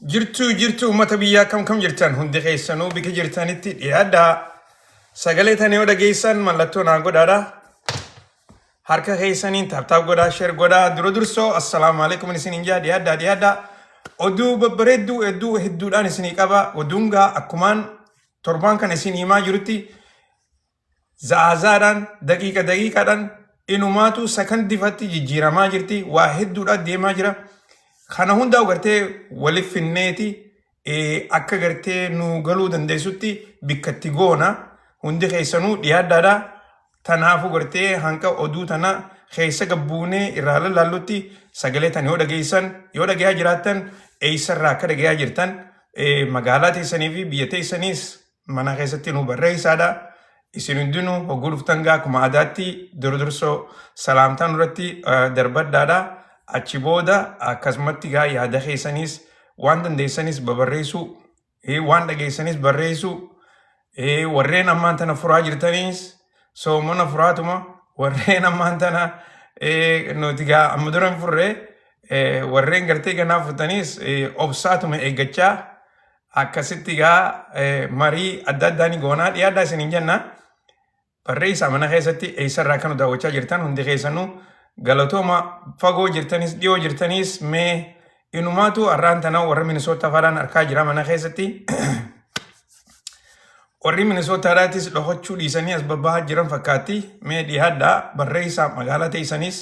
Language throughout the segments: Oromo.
Jirtuu jirtuu uummata biyyaa kam kam jirtan hundi keessanuu bika jirtanitti dhiyaadhaa. Sagalee tana yoo dhageessan mallattoo naa godhaadha. Harka keessaniin tap tap godhaa share godhaa dura dursoo assalaamu alaikum isiniin jaa dhiyaadhaa dhiyaadhaa. Oduu babbareedduu hedduu hedduudhaan isinii qaba. Oduun gaa akkumaan torbaan kana isin himaa jirutti za'aazaadhaan daqiiqa daqiiqaadhaan inumaatu sakandifatti jijjiiramaa jirti waa hedduudhaan deemaa jira. Kana hundaa gartee waliif finneeti akka gartee nu galuu dandeessutti bikkatti goona hundi keessanuu dhiyaadhaadha. Tanaafuu gartee hanqa oduu tana keessa gabbuunee irraa lallaallutti sagalee tana yoo dhageessan yoo dhagayaa jiraattan eessarraa akka dhagayaa jirtan magaalaa teessanii fi biyya teessaniis mana keessatti nu barreessaadha. Isin hundinuu hogguu dhuftan gaa akkuma aadaatti dura dursoo salaamtaa nurratti darbadhaadha. Achi booda akkasumatti gaa yaada keessaniis waan dandeessanis babarreessuu waan dhageessanis barreessuu warreen ammaan tana furaa jirtaniis soomana furaatuma warreen ammaan tana nuti gaa amma dura hin furre warreen gartee ganaa furtaniis obsaatuma eeggachaa akkasitti gaa marii adda addaa ni goonaa dhiyaadhaa isiniin jenna. Barreessaa mana keessatti eessarraa akka nu daawwachaa jirtan hundi keessanuu galatooma fagoo jirtanis dhiyoo jirtanis mee inumaatu har'aan tana warra Minisoota faadhaan harkaa jira mana keessatti. Warri Minisootaadhaatis dhokachuu dhiisanii as babbahaa jiran fakkaatti. Mee dhiyaadhaa barreessaa magaalaa teessanis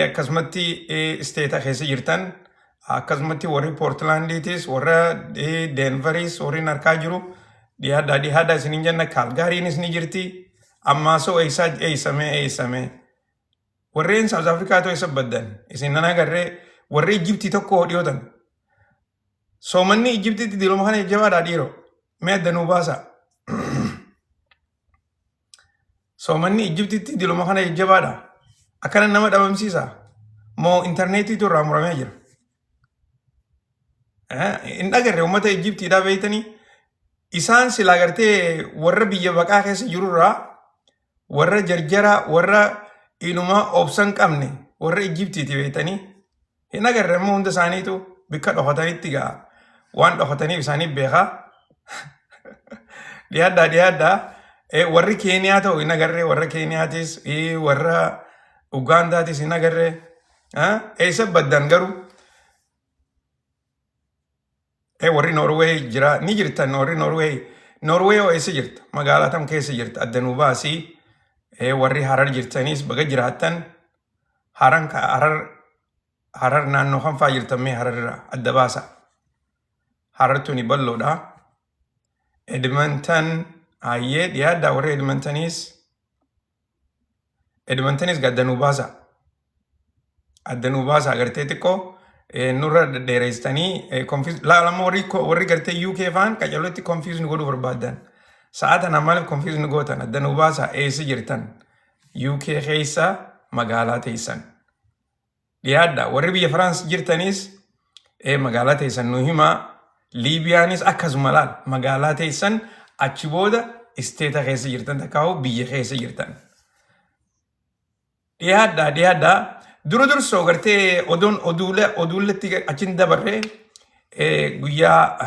akkasumatti isteeta keessa jirtan akkasumatti warri Poortilaandiitis warra Deenveriis warri harkaa jiru dhiyaadhaa dhiyaadhaa isiniin jenna Kaalgaariinis ni jirti. Ammaa soo eessaa eessamee eessamee. Warreen Saawuz Afrikaa too eessa baddan isin nan agarree warri Ijiptii tokko dhiyootan. Soomanni Ijiptiitti diluma kana jajjabaadhaa dhiiroo. Mee adda nuu baasaa. Soomanni Ijiptitti diluma kana jajjabaadha. Akkana nama dhabamsiisa. Moo intarneetiitu irraa muramee jira. Hin dhagarre uummata Ijiptiidhaa beektanii isaan silaa gartee warra biyya baqaa keessa jirurraa warra jarjaraa warra inumaa obsa hin qabne warra Ijiptiiti beektanii hin agarre immoo hunda isaaniitu bikka dhokatanitti ga'a. Waan dhokataniif isaaniif beekaa. Dhiyaadhaa dhiyaadhaa. Warri Keeniyaa ta'u hin agarre warra Keeniyaatis warra Ugaandaatis hin agarre. Eessa baddan garuu? Warri Norway jira ni jirtan warri Norway. Norway hoo eessa jirta? Magaalaa tam keessa jirta? Adda nuu baasii. Warri Harar jirtanis baga jiraattan. Haran Harar Harar naannoo kam fa'aa jirtan mee Harar irraa adda baasa. Harar tuni bal'oodha. Edmonton hayyee dhiyaadhaa warri Edmontoniis. Edmontonis adda nuu baasa. Adda nuu baasa agartee xiqqoo nurra dhedheereessitanii confuse laalama warri warri gartee UK faan qacarootti confuse nu godhuu barbaadan. Sa'a tana maaliif confuse nu gootan adda nuu baasa eessa jirtan UK keessa magaalaa teessan. Dhiyaadha warri biyya Firaans jirtanis magaalaa teessan nu himaa. Liibiyaanis akkasuma laal magaalaa teessan achi booda isteeta keessa jirtan takkaa'u biyya keessa jirtan. Dhiyaadha dhiyaadha dura dursoo gartee oduun oduulee oduuletti achiin dabarree guyyaa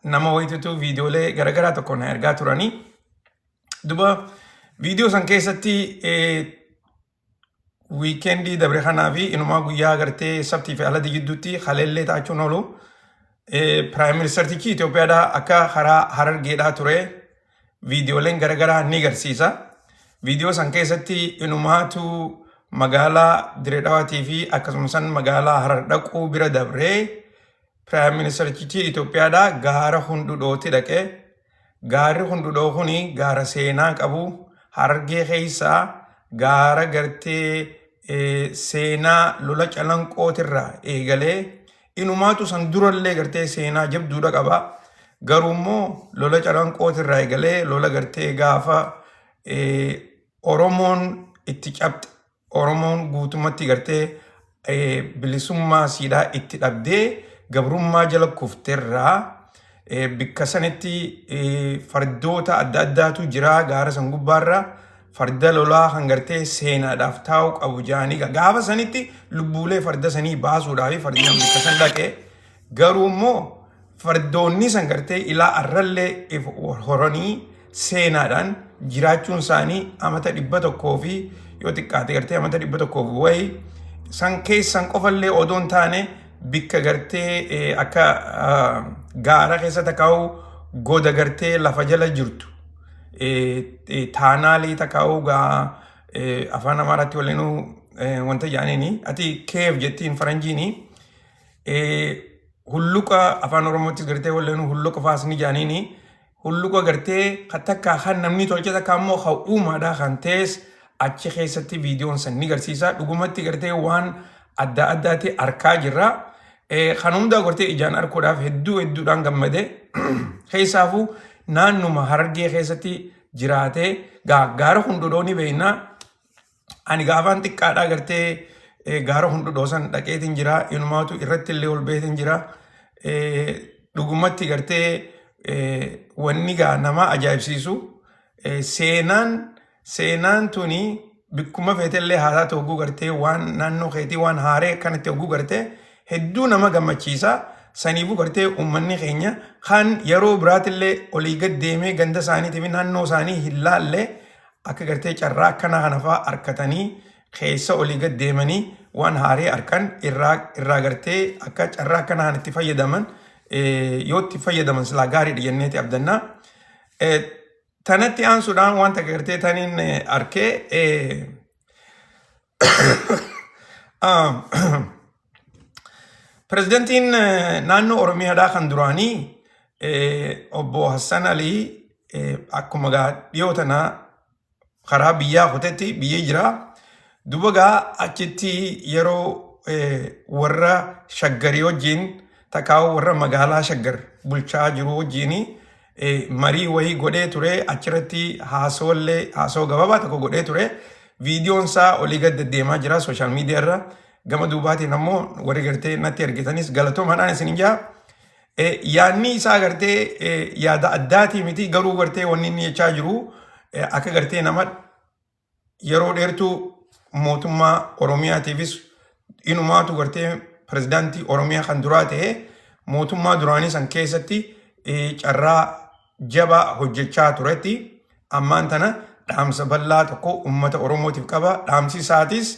nama wayitutu viidiyoolee garaagaraa tokko na ergaa turanii. Duba viidiyoo san keessatti wiikeendii dabre kanaa fi inumaa guyyaa gartee sabtii fi aladi gidduutti haleellee taachuun oolu. Piraayim Ministeertichi Itoophiyaadhaa akka karaa Harargeedhaa ture viidiyooleen garaagaraa ni garsiisa. Viidiyoo san keessatti inumaatu magaalaa Diree Dhawaatii fi akkasumas magaalaa Harar dhaquu bira dabree Piraayim Ministeertichi Itoophiyaadhaa gaara hundudhooti dhaqee Gaarri Hundudhoo kuni gaara seenaa qabu Harargee keessaa gaara gartee seenaa lola calanqootirraa eegalee inumaatu san durallee gartee seenaa jabduudha qaba. Garuu immoo lola calanqootirraa eegalee lola gartee gaafa Oromoon itti cabxe Oromoon guutumatti gartee bilisummaa siidhaa itti dhabdee gabrummaa jala kufterraa bikka sanitti fardoota adda addaatu jira gaara san gubbaarra farda lolaa kan gartee seenaadhaaf taa'u qabu jaanii gaafa sanitti lubbuulee farda sanii baasuudhaaf fardi san bikka san dhaqe garuu immoo Fardoonni san gartee ilaa arrallee if horanii seenaadhaan jiraachuun isaanii amata 100 fi yoo xiqqaate gartee amata 100 fi wayii san keessan qofallee odoo hin taane bikka gartee akka gaara keessa takkaa'u goda gartee lafa jala jirtu taanaalii takkaa'u gaa afaan Amaaraatti waliinuu wanta jedhaniini ati keef jettiin faranjiini. Hulluqa afaan Oromootti gartee walleen hulluqa faas ni jaaniini. Hulluqa gartee kan takka kan namni tolche takka ammoo kan uumaadha kan ta'es achi keessatti viidiyoon san ni garsiisa. Dhugumatti gartee waan adda addaatti arkaa jirra. Kan hundaa gartee ijaan arkuudhaaf hedduu hedduudhaan gammade. Keessaafuu naannuma Harargee keessatti jiraatee gaara hundudhoo ni beekna. Ani gaafaan xiqqaadhaa gartee gaara hundudhoo san dhaqeetiin jira. Inumaatu irratti illee ol beetiin jira. Dhugumatti gartee wanni gaa nama ajaa'ibsiisu seenaan tuni bikkuma feetellee haa taatu hogguu gartee waan naannoo keetii waan haaree akkanatti hogguu gartee hedduu nama gammachiisa. Saniifuu gartee uummanni keenya kan yeroo biraatillee olii gad deemee ganda isaaniitii fi naannoo isaanii hin laalle akka gartee carraa akkanaa kana fa'aa arkatanii keessa olii gad deemanii waan haaree arkan irraa gartee akka carraa akkanaa kana itti fayyadaman yoo itti fayyadaman silaa gaariidha jenneeti abdannaa. Tanatti aansuudhaan wanta gartee taniin arkee pirezidantiin naannoo Oromiyaadhaa kan duraanii obbo Hassan Alii akkuma gaa dhiyoo tana karaa biyyaa kutetti biyyee jira. Duba gaa achitti yeroo warra Shaggarii wajjin takkaa'u warra magaalaa Shaggar bulchaa jiru wajjin marii wayii godhee ture achirratti haasawallee haasawaa gabaabaa tokko godhee ture. Viidiyoon isaa olii gad deddeemaa jira social media irra. Gama duubaatiin ammoo warri gartee natti ergitanis galatoomaadhaan isin jaa. Yaadni isaa gartee yaada addaatii miti garuu gartee wanni inni jechaa jiru akka gartee nama yeroo dheertuu mootummaa Oromiyaatiifis inumaatu gartee pirezidaantii Oromiyaa kan duraa ta'e mootummaa duraanii san keessatti carraa jabaa hojjechaa turetti ammaan tana dhaamsa bal'aa tokko uummata Oromootiif qaba. Dhaamsi isaatis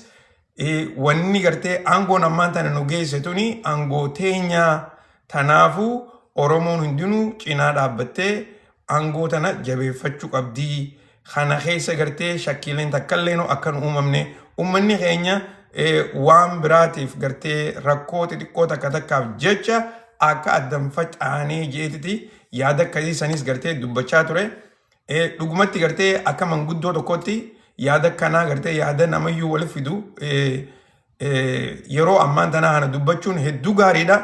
wanni gartee aangoon ammaan tana nu geesse tuni aangoo teenyaa tanaafuu Oromoon hundinuu cinaa dhaabbattee aangoo tana jabeeffachuu qabdii. Kana keessa gartee shakkiileen takkallee akka nu uumamne uummanni keenya waan biraatiif gartee rakkoo xixiqqoo takka takkaaf jecha akka addan facaanee jeetiti yaada akkasii sanis gartee dubbachaa ture. Dhugumatti gartee akka manguddoo tokkotti yaada akkanaa gartee yaada namayyuu walitti fidu yeroo ammaan tanaa kana dubbachuun hedduu gaariidha.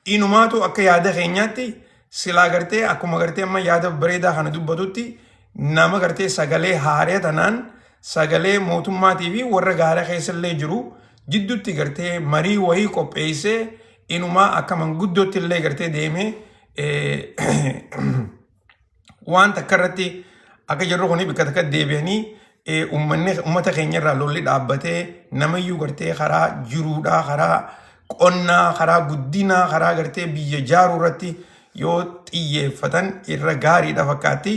Inumaatu akka yaada keenyaatti silaa gartee akkuma gartee amma yaada bareedaa kana dubbatutti nama gartee sagalee haaree tanaan sagalee mootummaatii fi warra gaara keessallee jiru jidduutti gartee marii wayii qopheessee inumaa akka manguddootti illee gartee deemee waan takka irratti akka jirru kuni bakka takka deebi'anii uummanni uummata keenya irraa lolli dhaabbatee namayyuu gartee karaa jiruudhaa karaa qonnaa karaa guddinaa karaa gartee biyya jaaruu irratti yoo xiyyeeffatan irra gaariidha fakkaatti.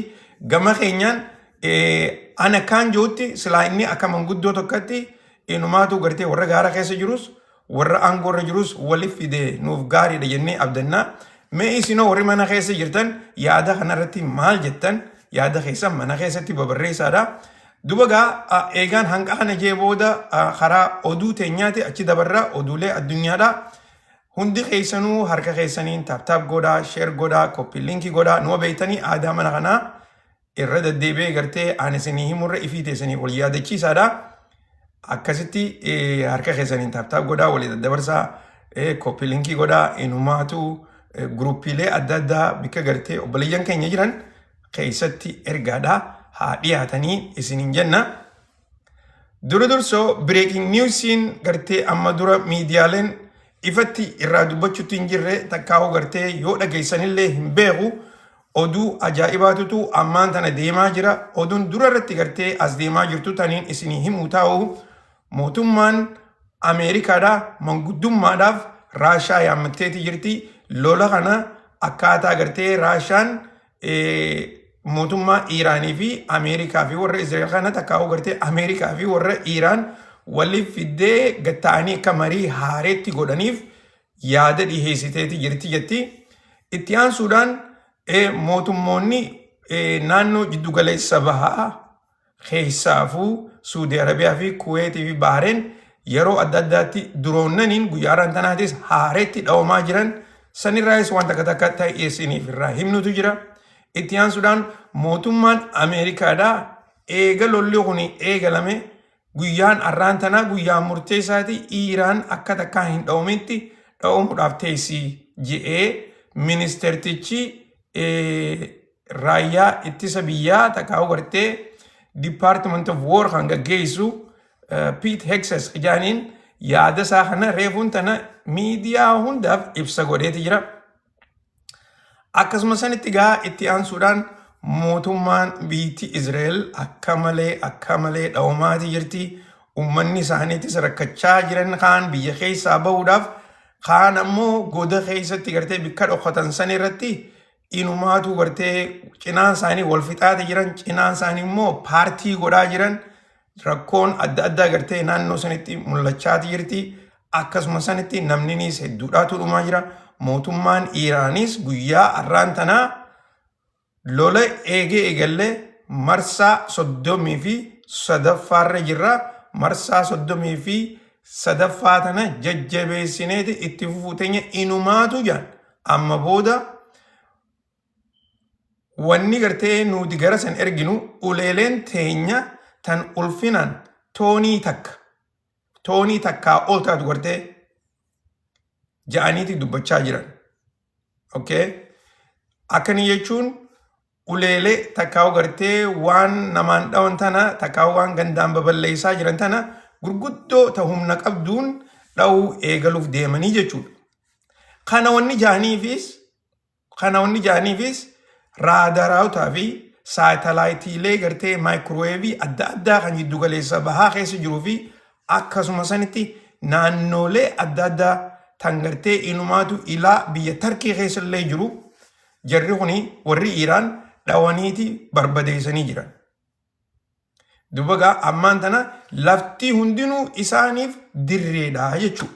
Gama keenyaan ana kaan jirutti silaa inni akka manguddoo tokkotti inumaatu gartee warra gaara keessa jirus warra aangoo irra jirus waliif fide nuuf gaariidha jennee abdannaa. Mee isinoo warri mana keessa jirtan yaada kanarratti maal jettan yaada keessan mana keessatti babarreessaadha. Duba gaa eegaan hanqa kana jee booda karaa oduu teenyaati achi dabarra oduulee addunyaadha. Hundi keessanuu harka keessaniin tap tap godhaa, share godhaa, copy link godhaa. Numa beektanii aadaa mana kanaa irra deddeebi'ee gartee ani isinii himurra ifii teessanii wal yaadachiisaadha. Akkasitti harka keessaniin tap tap godhaa, walii daddabarsaa, copy link godhaa, inumaatu groupiilee adda addaa bikka gartee obboleeyyan keenya jiran keessatti ergaadha. Haa dhiyaatanii isiniin jenna. Dura dursoo breaking newsiin gartee amma dura miidiyaaleen ifatti irraa dubbachuutti hin jirre takkaa'uu gartee yoo dhageessanillee hin beeku oduu ajaa'ibaatutu ammaan tana deemaa jira. Oduun dura irratti gartee as deemaa jirtu taniin isinii himuu taa'u mootummaan Ameerikaadhaa manguddummaadhaaf Raashaa yaammatteeti jirti. Lola kana Akkaataa gartee Raashaan mootummaa Iiraanii fi Ameerikaa fi warra Israa'el kana takkaa'uu gartee Ameerikaa fi warra Iiraan waliif fiddee gatta'anii akka marii haareetti godhaniif yaada dhiheessiteeti jirti jetti. Itti aansuudhaan mootummoonni naannoo jiddugaleessa bahaa keessaafuu Suudi Arabiyaa fi Kuweetii fi Bahareen yeroo adda addaatti duroonnaniin guyyaa har'aan tanaatis haareetti dhawamaa jiran sanirraayis waan takka takka ta'e isiniif irraa himnutu jira. Itti aansuudhaan mootummaan Ameerikaadhaa eega lolli kun eegalame guyyaan har'aan tanaa guyyaa murteessaati Iiraan akka takkaa hin dhawamitti dhawamuudhaaf teessi je'ee ministeertichi raayyaa ittisa biyyaa takkaa gartee Department of War kan gaggeessu Pete Hegseth jaaniin yaada isaa kana reefuun tana miidiyaa hundaaf ibsa godheeti jira. Akkasuma sanitti gaa itti aansuudhaan mootummaan biitti Israa'el akka malee akka malee dhawamaati jirti. Uummanni isaaniitis rakkachaa jiran kaan biyya keessaa bahuudhaaf kaan ammoo goda keessatti gartee bikka dhokatan san irratti inumaatu gartee cinaan isaanii wal fixaati jiran, cinaan isaanii immoo paartii godhaa jiran, rakkoon adda addaa gartee naannoo sanitti mul'achaati jirti. Akkasuma sanitti namninis hedduudhaatu dhumaa jira. Mootummaan Iiraanis guyyaa har'aan tanaa lola eegee eegallee marsaa 33ffaarra jirra. Marsaa 33ffaa tana jajjabeessineeti itti fufuu teenya inumaatu jaan. Amma booda wanni gartee nuti gara san erginu uleeleen teenya tan ulfinaan toonii takka toonii takkaa ol taatu gartee ja'aniiti dubbachaa jiran. Okay? Akkani jechuun uleelee takkaa gartee waan namaan dhawan tana takkaa waan gandaan baballeessaa jiran tana gurguddoo ta humna qabduun dha'uu eegaluuf deemanii jechuudha. Kana wanni ja'aniifis raadarootaa fi saatalaayitiilee gartee maayikirooweevii adda addaa kan jiddu galeessa bahaa keessa jiruu fi akkasuma sanitti naannolee adda addaa tan gartee inumaatu ilaa biyya Tarkii keessa illee jiru jarri kuni warri Iiraan dhawaniiti barbadeessanii jiran. Duuba gaa ammaan tana lafti hundinuu isaaniif dirreedha jechuudha.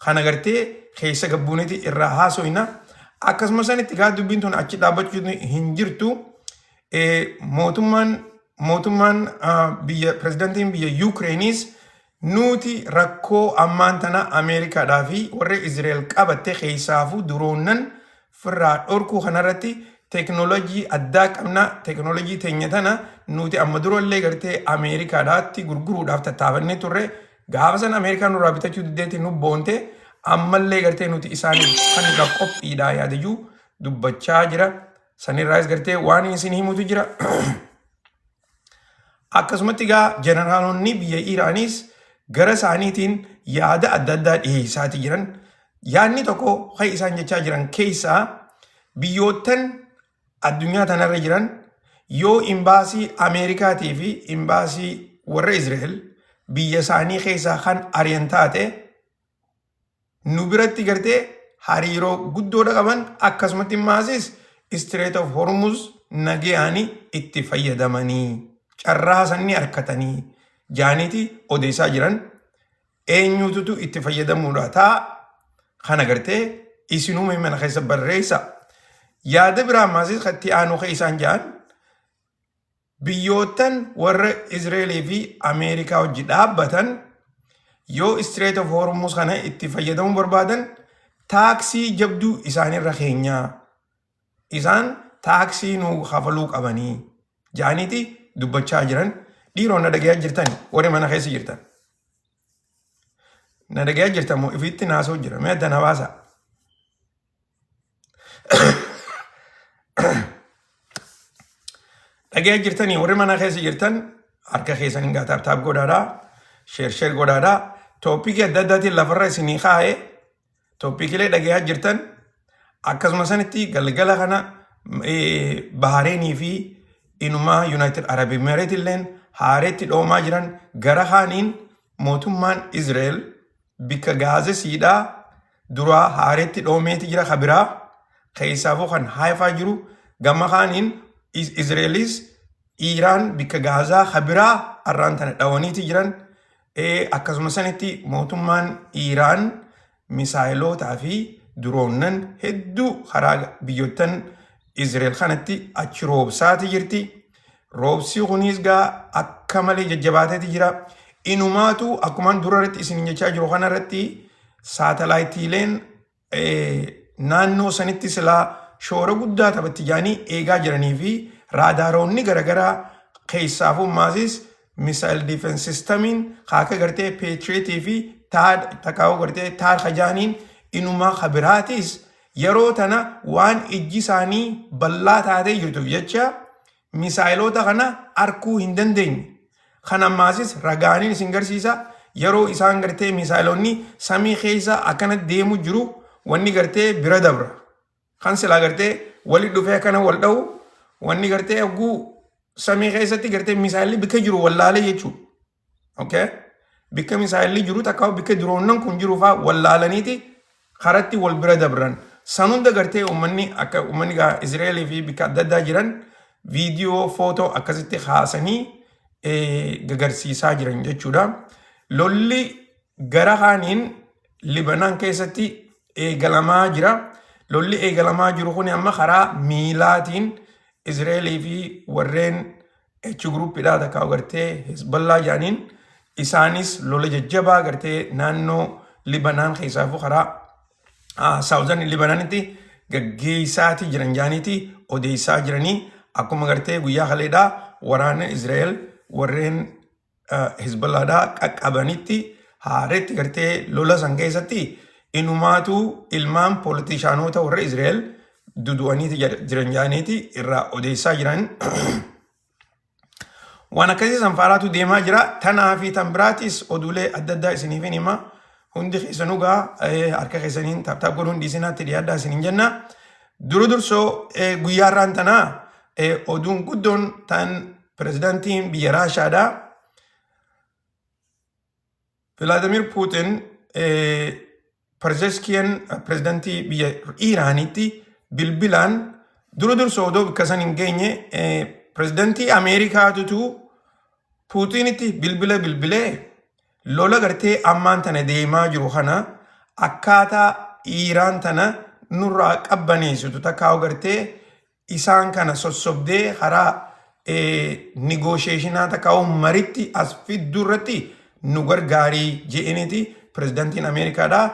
Kana gartee keessa gabbuuniti irraa haasoyna. Akkasuma sanitti gaa dubbiin tun achi dhaabbachuu hin jirtu. Mootummaan biyya pirezidantiin biyya Yukireeniis nuti rakkoo ammaan tana Ameerikaadhaa fi warra Izrael qabatte keessaafuu duroonnan firraa dhorkuu kanarratti teeknooloojii addaa qabna. Teeknooloojii teenya tana nuti amma durallee gartee Ameerikaadhaatti gurguruudhaaf tattaafannee turre. Gaafa sana Ameerikaan nurraa bitachuu diddeetti nu boonte, ammallee gartee nuti isaaniif kanuudhaaf qophiidha yaadayyuu dubbachaa jira. Sanirraas gartee waan isin himutu jira. Akkasumatti egaa jeneraalonni biyya Iiraanis gara isaaniitiin yaada adda addaa dhiyeessaati jiran. Yaadni tokko kan isaan jechaa jiran keessaa biyyoottan addunyaa tanarra jiran yoo imbaasii Ameerikaatii fi imbaasii warra Israa'el biyya isaanii keessaa kan ari'an taate nu biratti gartee hariiroo guddoodha qaban, akkasumatti imaasis Strait of Hormuz nagayaanii itti fayyadamanii carraa sanni harkatanii jaaniiti odeessaa jiran. Eenyututu itti fayyadamuudha ta'a kana gartee isinuma mana keessa barreessa. Yaada biraa ammasis itti aanu kan isaan jedhan biyyoottan warra Israa'elii fi Ameerikaa hojii dhaabbatan yoo Strait of Hormuz kana itti fayyadamuu barbaadan taaksii jabduu isaanirra keenyaa isaan taaksii nuu kafaluu qabanii jaaniiti dubbachaa jiran. Dhiiroo, na dhagayaa jirtan? Warri mana keessa jirtan na dhagayaa jirtan moo ifitti naasoo jira? Mee adda na baasa. Dhagayaa jirtanii? Warri mana keessa jirtan harka keessan hin tap tap godhaadhaa, share share godhaadhaa. Topicii adda addaatiin lafarra isinii kaa'ee topicilee dhagayaa jirtan. Akkasuma sanitti galgala kana Bahareenii fi inumaa United Arab Emirates illeen haareetti dhoomaa jiran. Gara kaaniin mootummaan Israel bikka Gaazesiidhaa duraa haareetti dhoomeeti jira kabiraa. Keessaafuu kan Haayifaa jiru gama kaaniin Izraelis Iiraan bikka Gaazaa kabiraa arraan tana dhawaniiti jiran. Akkasuma sanitti mootummaan Iiraan misaayilootaa fi diroonnan hedduu karaa biyyottan Izrael kanatti achi roobsaati jirti. Roobsi kunis gaa akka malee jajjabaateeti jira. Inumaatu akkumaan dura irratti isin jechaa jiru kanarratti saatalaayitiileen naannoo sanitti silaa shoora guddaa taphatti jaanii eegaa jiranii fi raadaaroonni garaagaraa keessaafuu maasis missile defense systemiin kaaka gartee Patriotii fi THAAD takaa'uu gartee THAAD kajaaniin inumaa kabiraatis yeroo tana waan ijji isaanii bal'aa taatee jirtuuf jecha misaayiloota kana arkuu hin dandeenye. Kan ammaasis ragaaniin isin garsiisa yeroo isaan gartee misaayilonni samii keessa akkana deemu jiru wanni gartee bira dabra. Kan silaa gartee wali dhufee akkana wal dha'u wanni gartee hogguu samii keessatti gartee misaayilli bikka jiru wallaalee jechuudha. Okay? Bikka misaayilli jiru takka bikka diroonnan kun jiru fa'aa wallaalaniiti karatti wal bira dabran. San hunda gartee uummanni akka uummanni gaa Izraelii fi bikka adda addaa jiran viidiyoo footoo akkasitti kaasanii gagarsiisaa jiran jechuudha. Lolli gara kaaniin Libanaan keessatti eegalamaa jira. Lolli eegalamaa jiru kun amma karaa miilaatiin Izraelii fi warreen H groupiidhaa takka gartee Hezbollaa jedhaniin isaanis lola jajjabaa gartee naannoo Libanaan keessaafuu karaa southern Libanaanitti gaggeessaati jiran jaaniiti odeessaa jiranii. Akkuma gartee guyyaa kaleedhaa waraana Israa'el warreen Hezbollaadhaa qaqqabanitti haaretti gartee lola san keessatti inumaatu ilmaan poolitishaanota warra Israa'el dudu'aniiti jiran jaaniiti irraa odeessaa jiran. Waan akkasii sanfaaraatu deemaa jira. Tanaa fi tan biraatis oduulee adda addaa isiniif hin hima. Hundi keessanuu gaa harka keessaniin tap tap godhuun dhiisinaatti dhiyaadhaa isiniin jenna. Dura dursoo guyyaa irraan tanaa oduun guddoon tan pirezidaantiin biyya Raashaadhaa Vladimir Putin Pezeshkian pirezidaantii biyya Iiraanitti bilbilaan. Dura dursoo odoo bakka san hin geenye pirezidaantii Ameerikaatutu Puutinitti bilbila bilbilee lola gartee ammaan tana deemaa jiru kana akkaataa Iiraan tana nurraa qabbaneessitu takkaa gartee isaan kana sossobdee karaa negotiationaa takkaa maritti as fidduu irratti nu gargaarii je'iniiti pirezidaantiin Ameerikaadhaa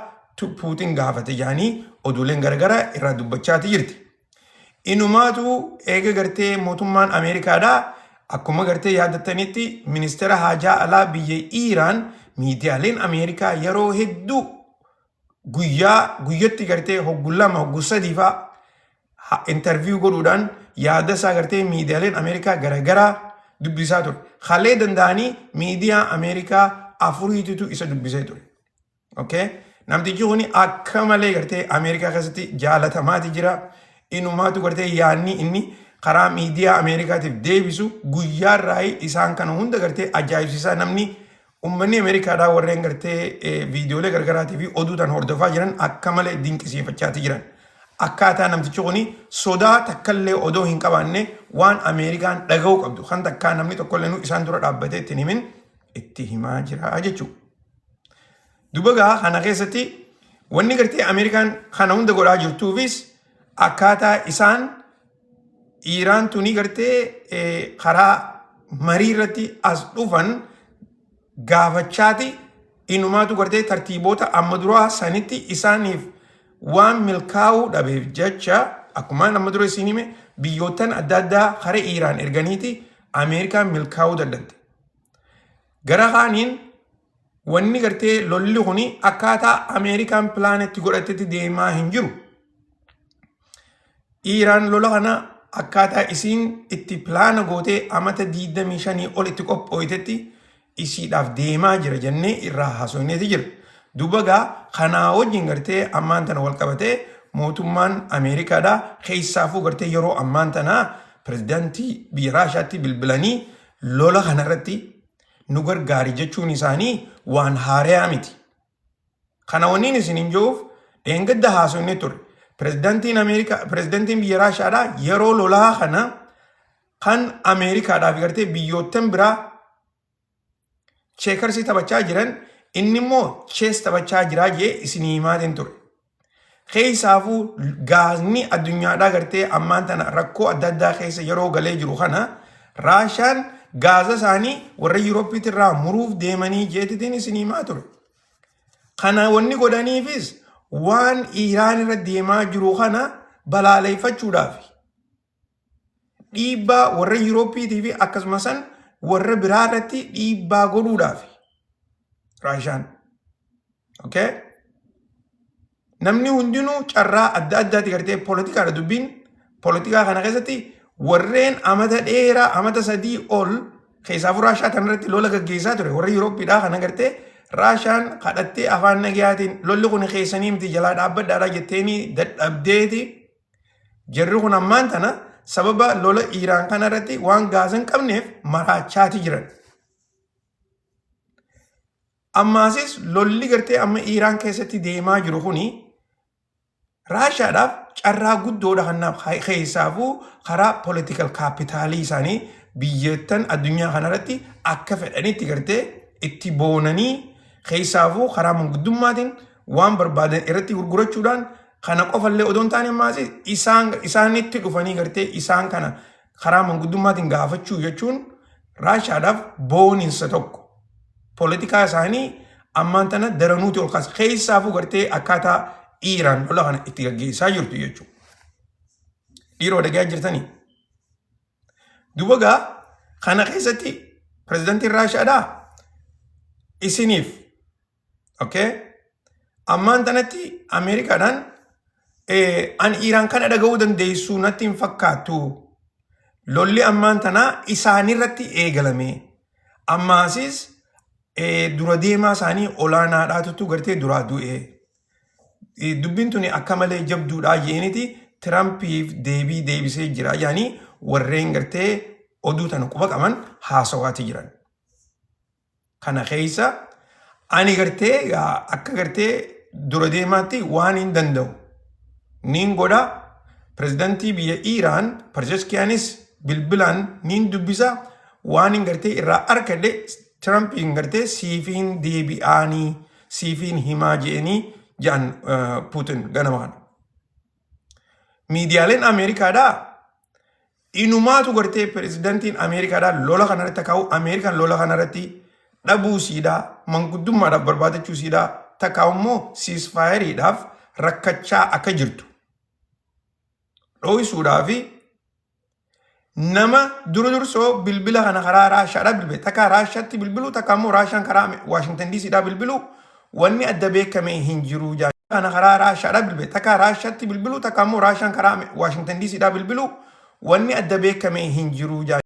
Puutin gaafate jedhanii oduuleen garagaraa irraa dubbachaati jirti. Inumaatu eega gartee mootummaan Ameerikaadhaa akkuma gartee yaadattanitti ministeera haajaa alaa biyya Iiraan miidiyaaleen Ameerikaa yeroo hedduu guyyaa guyyatti gartee hoggu lama hoggu sadii fa'a interview godhuudhaan yaada isaa gartee miidiyaaleen Ameerikaa garagaraa dubbisaa ture. Halee danda'anii miidiyaa Ameerikaa afuriititu isa dubbisee ture. Okay? Namtichi kun akka malee gartee Ameerikaa keessatti jaalatamaati jira. Inumaatu gartee yaadni inni karaa miidiyaa Ameerikaatiif deebisu guyyaarraa isaan kana hunda gartee ajaa'ibsiisaa. Namni uummanni Ameerikaadhaa warreen gartee viidiyoolee gargaraatii fi oduu tan hordofaa jiran akka malee dinqisiifachaati jiran. Akkaataa namtichi kun sodaa takkallee odoo hin qabaanne waan Ameerikaan dhaga'uu qabdu kan takkaa namni tokkollee isaan dura dhaabbatee ittiin himin itti himaa jira jechuudha. Duba gaa kana keessatti wanni gartee Ameerikaan kana hunda godhaa jirtuufis akkaataa isaan Iiraan tuni gartee karaa marii irratti as dhufan gaafachaati. Inumaatu gartee tartiiboota amma duraa sanitti isaaniif waan milkaa'uu dhabeef jecha akkuma amma dura isin hime biyyoottan adda addaa karaa Iiraan erganiiti Ameerikaan milkaa'uu dadhabde. Gara kaaniin wanni gartee lolli kuni akkaataa Ameerikaan planetti godhatetti deemaa hin jiru. Iiraan lola kana akkaataa isiin itti plana gootee amata 25 ol itti qophooytetti isiidhaaf deemaa jira jennee irraa haasofneeti jira. Duuba gaa kanaa wajjin gartee ammaan tana wal qabatee mootummaan Ameerikaadhaa keessaafuu gartee yeroo ammaan tanaa pirezidaantii biyya Raashaatti bilbilanii lola kanarratti nu gargaari jechuun isaanii waan haarayaa miti. Kana wanniin isin hin jiruuf dheengadda haasofne ture. Pirezidantiin Ameerikaa, pirezidantiin biyya Raashaadhaa yeroo lolaa kana kan Ameerikaadhaaf gartee biyyoottan biraa cheekarsii taphachaa jiran inni immoo chess taphachaa jiraa jee isinii himaatiin ture. Keessaafuu gaazni addunyaadhaa gartee ammaan tana rakkoo adda addaa keessa yeroo galee jiru kana Raashaan gaaza isaanii warra Yuurooppiitti irraa muruuf deemanii jeetitiin isinii himaa ture. Kana wanni godhaniifis waan Iiraan irra deemaa jiru kana balaaleeffachuudhaafi. Dhiibbaa warra Yuurooppiitii fi akkasuma san warra biraa irratti dhiibbaa godhuudhaafi. Raashaan. Okay? Namni hundinuu carraa adda addaati gartee poolitikaadha dubbiin. Poolitikaa kana keessatti warreen amata dheeraa amata 3 ol keessaafuu Raashaa kana irratti lola gaggeessaa ture warra Yuurooppiidhaa kana gartee Raashaan kadhattee afaan nagayaatiin lolli kun keessanii miti jalaa dhaabbadhaadha jetteeni dadhabdeeti. Jarri kun ammaan tana sababa lola Iiraan kana irratti waan gaasa hin qabneef maraachaati jiran. Ammaasis lolli gartee amma Iiraan keessatti deemaa jiru kuni Raashaadhaaf carraa guddoodha kanaaf keessaafuu karaa political kaapitaalii isaanii biyyattan addunyaa kanarratti akka fedhanitti gartee itti boonanii keessaafuu karaa manguddummaatiin waan barbaadan irratti gurgurachuudhaan kana qofallee odoo hin taane ammaas isaan isaanitti dhufanii gartee isaan kana karaa manguddummaatiin gaafachuu jechuun Raashaadhaaf booninsa tokko. Poolitikaa isaanii ammaan tana daranuuti ol kaasa. Keessaafuu gartee akkaataa Iiraan lola kana itti gaggeessaa jirtu jechuudha. Dhiiroo dhagaa jirtanii. Duuba gaa kana keessatti pirezidantiin Raashaadhaa isiniif okay ammaan tanatti Ameerikaadhaan an Iiraan kana dhaga'uu dandeessu natti hin fakkaattu. Lolli ammaan tanaa isaanirratti eegalame. Ammaasis dura deemaa isaanii olaanaadhaatutu gartee duraa du'e. Dubbiin tuni akka malee jabduudhaa je'eeniti Tirampiif deebii deebisee jira jedhanii warreen gartee oduu tana quba qaban haasawaati jiran. Kana keessa ani gartee akka gartee dura deemaatti waan hin danda'u. Niin godha pirezidantii biyya Iiraan Pezeshkiyaanis bilbilaan niin dubbisa waan hin gartee irraa arkadhe Tirampiin gartee siifiin deebi'aanii siifiin himaa je'anii jedhan Putin ganama kana. Miidiyaaleen Ameerikaadhaa inumaatu gartee pirezidantiin Ameerikaadhaa lola kanarratti takkaa'u Ameerikaan lola kanarratti dhabuu siidhaa manguddummaadhaaf barbaadachuu siidhaa takkaa'u immoo siisfaayeriidhaaf rakkachaa akka jirtu dho'isuudhaa fi nama dura dursoo bilbila kana karaa Raashaadhaa bilbile takka Raashaatti bilbilu takka immoo Raashaan karaa Waashingtan DCdhaa bilbilu wanni adda beekame hin jiru jaa kana karaa Raashaadhaa bilbile takka Raashaatti bilbilu takka immoo Raashaan karaa Waashingtan DCdhaa bilbilu wanni adda beekame hin jiru jaa.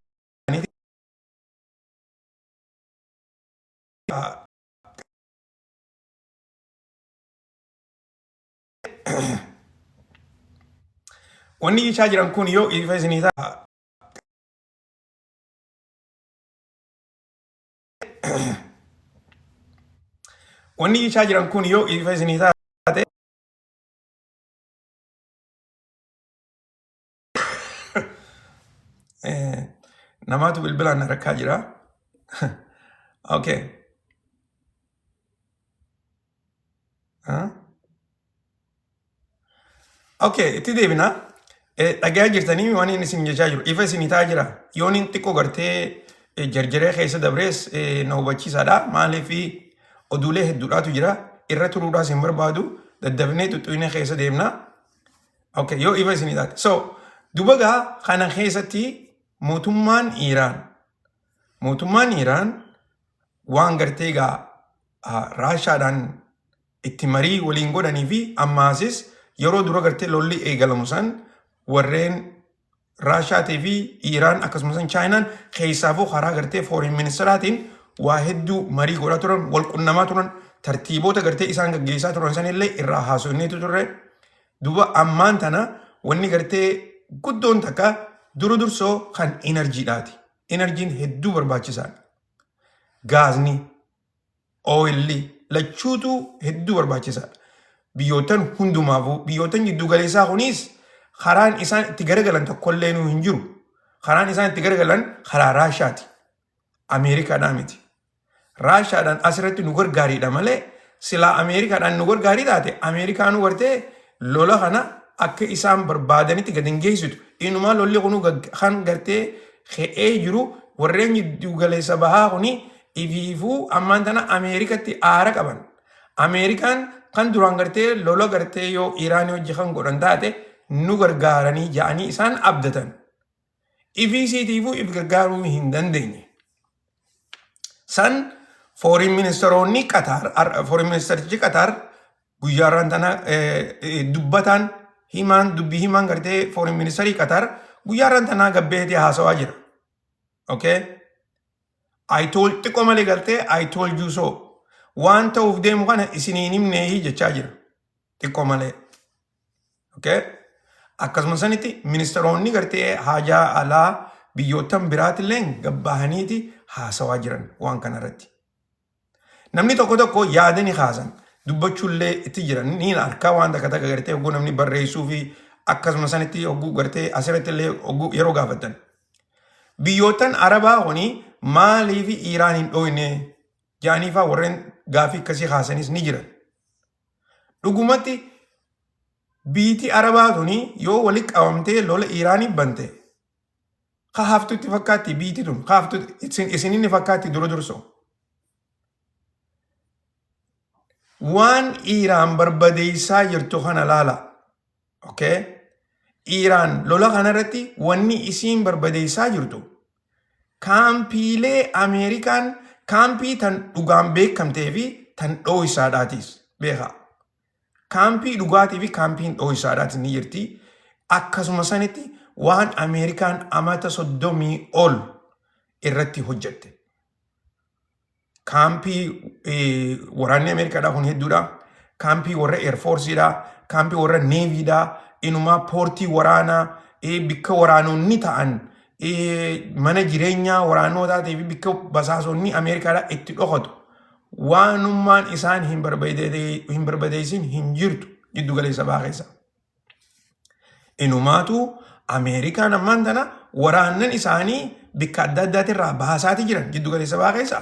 Wanni jechaa jiran kun yoo ifa isinii ta'a. Wanni jechaa jiran kun yoo ifa isinii taate namaatu bilbilaan na rakkaa jira. Okay. Huh? Okay, itti deebina. Dhagayaa jirtanii waan inni isin jechaa jiru. Ifa isinii ta'aa jira. Yoon inni xiqqoo gartee jarjaree keessa dabrees na hubachiisaadha. Maaliif oduulee hedduudhaatu jira. Irra turuudhaas hin barbaadu. Daddafnee xuxxuynee keessa deemna. Okay, yoo ifa isinii taate. So, duba gaa kana keessatti mootummaan Iiraan mootummaan Iiraan waan gartee gaa Raashaadhaan itti marii waliin godhanii fi ammaasis yeroo dura gartee lolli eegalamu san warreen Raashaatii fi Iiraan akkasumas Chaayinaan keessaafuu karaa gartee foreign ministeraatiin waa hedduu marii godhaa turan wal qunnamaa turan tartiiboota gartee isaan gaggeessaa turan sanillee irraa haasofneetu turre. Duuba ammaan tana wanni gartee guddoon takka dura dursoo kan inerjiidhaati. Inerjiin hedduu barbaachisaadha. Gaazni, ooyilli lachuutu hedduu barbaachisaadha. Biyyoottan hundumaafuu biyyoottan jiddu galeessaa kunis karaan isaan itti garagalan tokkollee nuu hin jiru. Karaan isaan itti garagalan karaa Raashaati. Ameerikaadhaa miti. Raashaadhaan asirratti nu gargaariidha malee, silaa Ameerikaadhaan nu gargaarii taate, Ameerikaanuu gartee lola kana akka isaan barbaadanitti gad hin geessitu. Inumaa lolli kunu kan gartee ka'ee jiru, warreen jiddu galeessa bahaa kuni ifiifuu ammaan tana Ameerikatti aara qaban. Ameerikaan kan duraan gartee lola gartee yoo Iraanii hojii kan godhan taate nu gargaaranii ja'anii isaan abdatan. Ifii isiitiifuu if gargaaruu hin dandeenye. San foreign ministeroonni Qatar, foreign ministerichi Qatar guyyaa irraan tana dubbataan himaan dubbii himaan gartee foreign ministerii Qatar guyyaa irraan tanaa gabbeetee haasawaa jira. Okay? I told, xiqqoo malee galtee "I told you so." Waan ta'uuf deemu kana isiniin himneehi jechaa jira. Xiqqoo malee. Okay? Akkasuma sanitti ministeeronni gartee haajaa alaa biyyoottan biraatillee gabbahaniiti haasawaa jiran waan kanarratti. Namni tokko tokko yaada ni kaasan, dubbachuullee itti jiran ni harkaa, waan takka takka gartee hogguu namni barreessuu fi akkasuma sanitti hogguu gartee asirratti illee hogguu yeroo gaafatan. Biyyoottan Arabaa kuni maaliif Iraan hin dhooyne jaaniifaa warreen gaafii akkasii kaasanis ni jiran. Dhugumatti biitii Arabaa tuni yoo walitti qabamtee lola Iraanii bante, ka haftutti fakkaatti biitii tun, ka haftu isin fakkaatti dura dursoo. Waan Iraan barbadeessaa jirtu kana laala. Okay? Iraan lola kanarratti wanni isiin barbadeessaa jirtu kaampiilee Ameerikaan, kaampii tan dhugaan beekamtee fi tan dhoo'isaadhaatis beekaa. Kaampii dhugaatii fi kaampiin dhoo'isaadhaatis ni jirti. Akkasuma sanitti waan Ameerikaan amata 30 ol irratti hojjette. Kaampii waraanni Ameerikaadhaa kun hedduudha. Kaampii warra Air Forceedha. Kaampii warra Navyidha. Inumaa poortii waraanaa, bikka waraanonni ta'an, mana jireenyaa waraanotaatii fi bikka basaasonni Ameerikaadhaa itti dhokatu. Waanummaan isaan hin barbadeessin hin jirtu jiddu galeessa bahaa keessa. Inumaatu Ameerikaan ammaan tana waraannan isaanii bikka adda addaatirraa baasaati jiran jiddu galeessa bahaa keessa.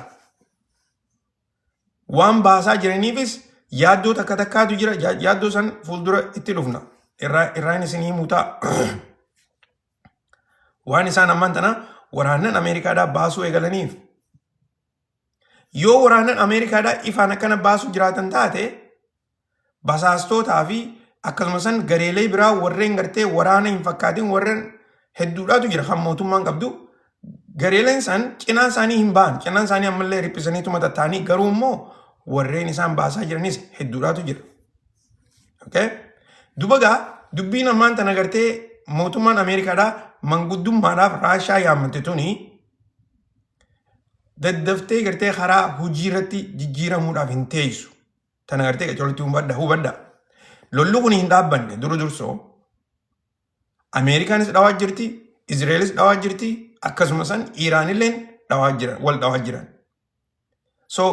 Waan baasaa jiraniifis yaaddoo takka takkaatu jira. Yaaddoo san fuuldura itti dhufna. Irraan isin himuu ta'a. Waan isaan ammaan tana waraannan Ameerikaadhaa baasuu eegalaniif. Yoo waraannan Ameerikaadhaa ifaan akkana baasuu jiraatan taate, basaastootaa fi akkasuma san gareelee biraa warreen gartee waraana hin fakkaatin warreen hedduudhaatu jira kan mootummaan qabdu. Gareeleen san cinaa isaanii hin ba'an. Cinaan isaanii ammallee riphisaniituma tattaanii, garuu immoo warreen isaan baasaa jiranis hedduudhaatu jira. Okay? Duba gaa dubbiin ammaan tana gartee mootummaan Ameerikaadhaa manguddummaadhaaf Raashaa yaammate tuni daddaftee gartee karaa hojii irratti jijjiiramuudhaaf hin teessu. Tana gartee qacarootti hubadha hubadha. Lolli kun hin dhaabbanne dura dursoo. Ameerikaanis dhawaa jirti, Izraelis dhawaa jirti, akkasuma san Iraanilleen dhawaa jiran, wal dhawaa jiran. So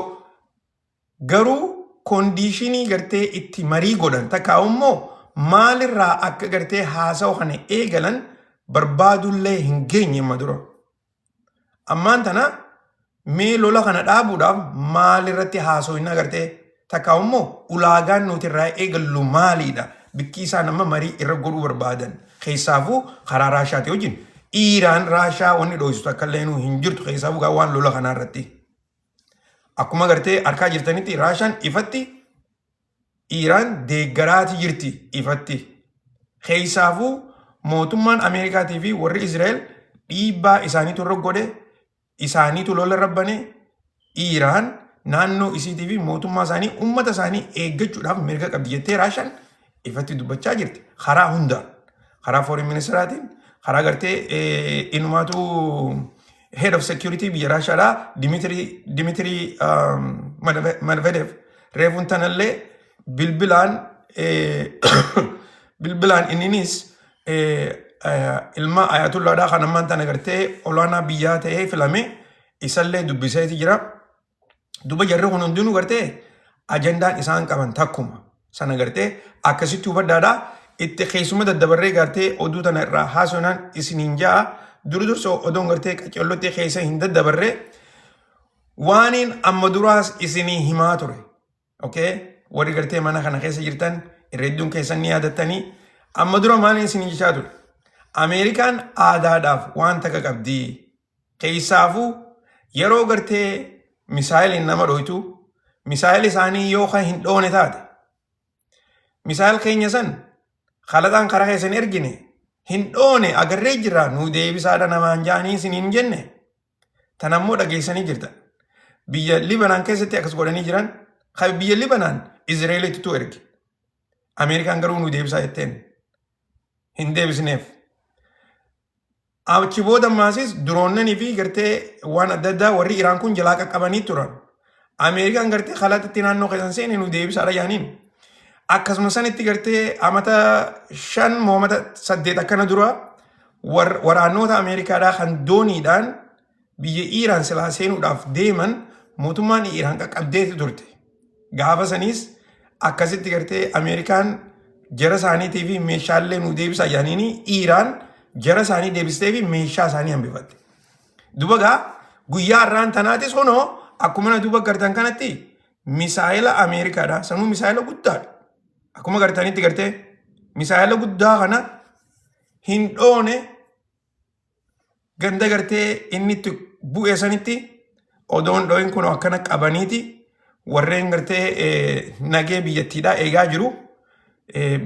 garuu conditionii gartee itti marii godhan takka immoo maalirraa akka gartee haasawu kana eegalan barbaadullee hin geenye amma dura. Ammaan tana mee lola kana dhaabuudhaaf maalirratti haasawina gartee takka immoo ulaagaan nuti irraa eegallu maaliidha? Bikki isaan amma marii irra godhuu barbaadan. Keessaafuu karaa Raashaati wajjin. Iiraan Raashaa wanni dho'isu takka illee nuu hin jirtu, keessaafuu gaa waan lola kanaa irratti. Akkuma gartee harkaa jirtanitti Raashaan ifatti Iiraan deeggaraati jirti ifatti. Keessaafuu mootummaan Ameerikaatii fi warri Israa'el dhiibbaa isaaniitu irra godhe, isaaniitu lola irra bane. Iiraan naannoo isiitii fi mootummaa isaanii, uummata isaanii eeggachuudhaaf mirga qabdi jettee Raashaan ifatti dubbachaa jirti. Karaa hundaan. Karaa foreign ministeraatiin, karaa gartee inumaatu head of security biyya Raashaadhaa Dimitri Medvedev reefuun tanallee bilbilaan inninis ilma Ayatullaadhaa kan ammaan tana gartee olaanaa biyyaa ta'ee filame isallee dubbiseeti jira. Duba jarri kun hundinuu gartee ajandaan isaan qaban takkuma. Sana gartee akkasitti hubadhaadha. Itti keessuma daddabarree gartee oduu tana irraa haasofnaan isiniin ja'a. Dura dursa odoon gartee qacellotti keessa hin daddabarree waaniin amma duraas isinii himaa ture. Okay? Warri gartee mana kana keessa jirtan irra hedduun keessan ni yaadattanii amma dura maaliin isiniin jechaa ture? Ameerikaan aadaadhaaf waan takka qabdi. Keessaafuu yeroo gartee misaayiliin nama dhoytu misaayil isaanii yoo kan hin dhoone taate misaayil keenya san kalaxaan karaa keessan ergine hin dhoone agarree jirra nu deebisaadha namaan jaanii isiniin jenne. Tana immoo dhageessanii jirtan. Biyya Libanaan keessatti akkas godhanii jiran. Kan biyya Libanaan Izraa'elitti tu erge. Ameerikaan garuu nu deebisaa jetteen hin deebisneef. Achi booda maasis diroonnanii fi gartee waan adda addaa warri Iraan kun jalaa qaqqabanii turan. Ameerikaan gartee kalaxitti naannoo keessan seene nu deebisaadha jaaniin. Akkasuma sanitti gartee amata 5 moo amata 8 akkana dura waraannoota Ameerikaadhaa kan dooniidhaan biyya Iiraan silaa seenuudhaaf deeman mootummaan Iiraan qaqqabdeeti turte. Gaafa saniis akkasitti gartee Ameerikaan jara isaaniitii fi meeshaalee nu deebisaa jedhaniini Iiraan jara isaanii deebistee fi meeshaa isaanii hambifatte. Duba gaa guyyaa har'aan tanaatis kunoo akkuma na duba gartan kanatti misaayila Ameerikaadha. Sanuu misaayila guddaadha. Akkuma gartanitti gartee misaayila guddaa kana hin dhoone ganda gartee inni itti bu'e sanitti odoon dho'in kun akkana qabaniiti warreen gartee nagee biyyattiidhaa eegaa jiru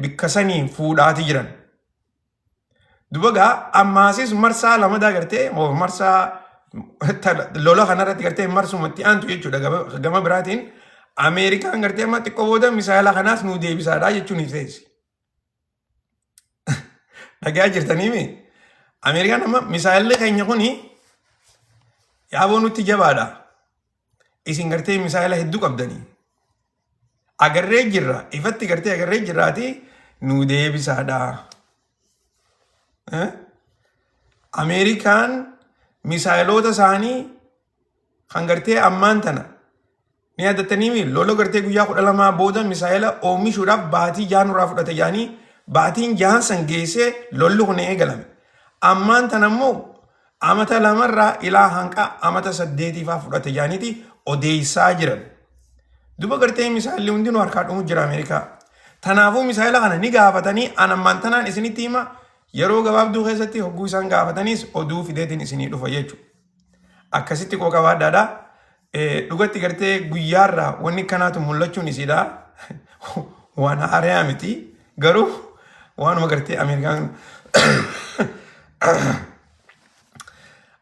bikka sanii fuudhaati jiran. Duba gaa ammaasis marsaa lamadaa gartee marsaa lola kanarratti gartee marsumatti aantu jechuudha gama biraatiin Ameerikaan gartee amma xiqqoo booda misaayila kanaas nuu deebisaadhaa jechuun ibseessi. Dhagaa jirtaniimi. Ameerikaan amma misaayilli keenya kuni yaaboo nutti jabaadha. Isin gartee misaayila hedduu qabdanii. Agarree jirra. Ifatti gartee agarree jirraati nu deebisaadha. Eh? Ameerikaan misaayiloota isaanii kan gartee ammaan tana ni yaadattanii lola gartee guyyaa 12 booda misaayila oomishuudhaaf baatii 6 nurraa fudhate jedhanii baatiin jahan san geessee lolli kun eegalame. Ammaan tana immoo amata lamarraa ilaa hanqa amata saddeetiifaa fudhate jedhaniiti odeessaa jiran. Duba gartee misaayilli hundinuu harkaa dhumu jira Ameerikaa. Tanaafuu misaayila kana ni gaafatanii an ammaan tanaan isinitti hima yeroo gabaabduu keessatti hogguu isaan gaafataniis oduu fideetiin isinii dhufa jechuudha. Akkasitti qoo qabaadhaadha. Dhugatti gartee guyyaarraa wanni kanaatu mul'achuun isiidha. Waan haarayaa miti. Garuu waanuma gartee Ameerikaan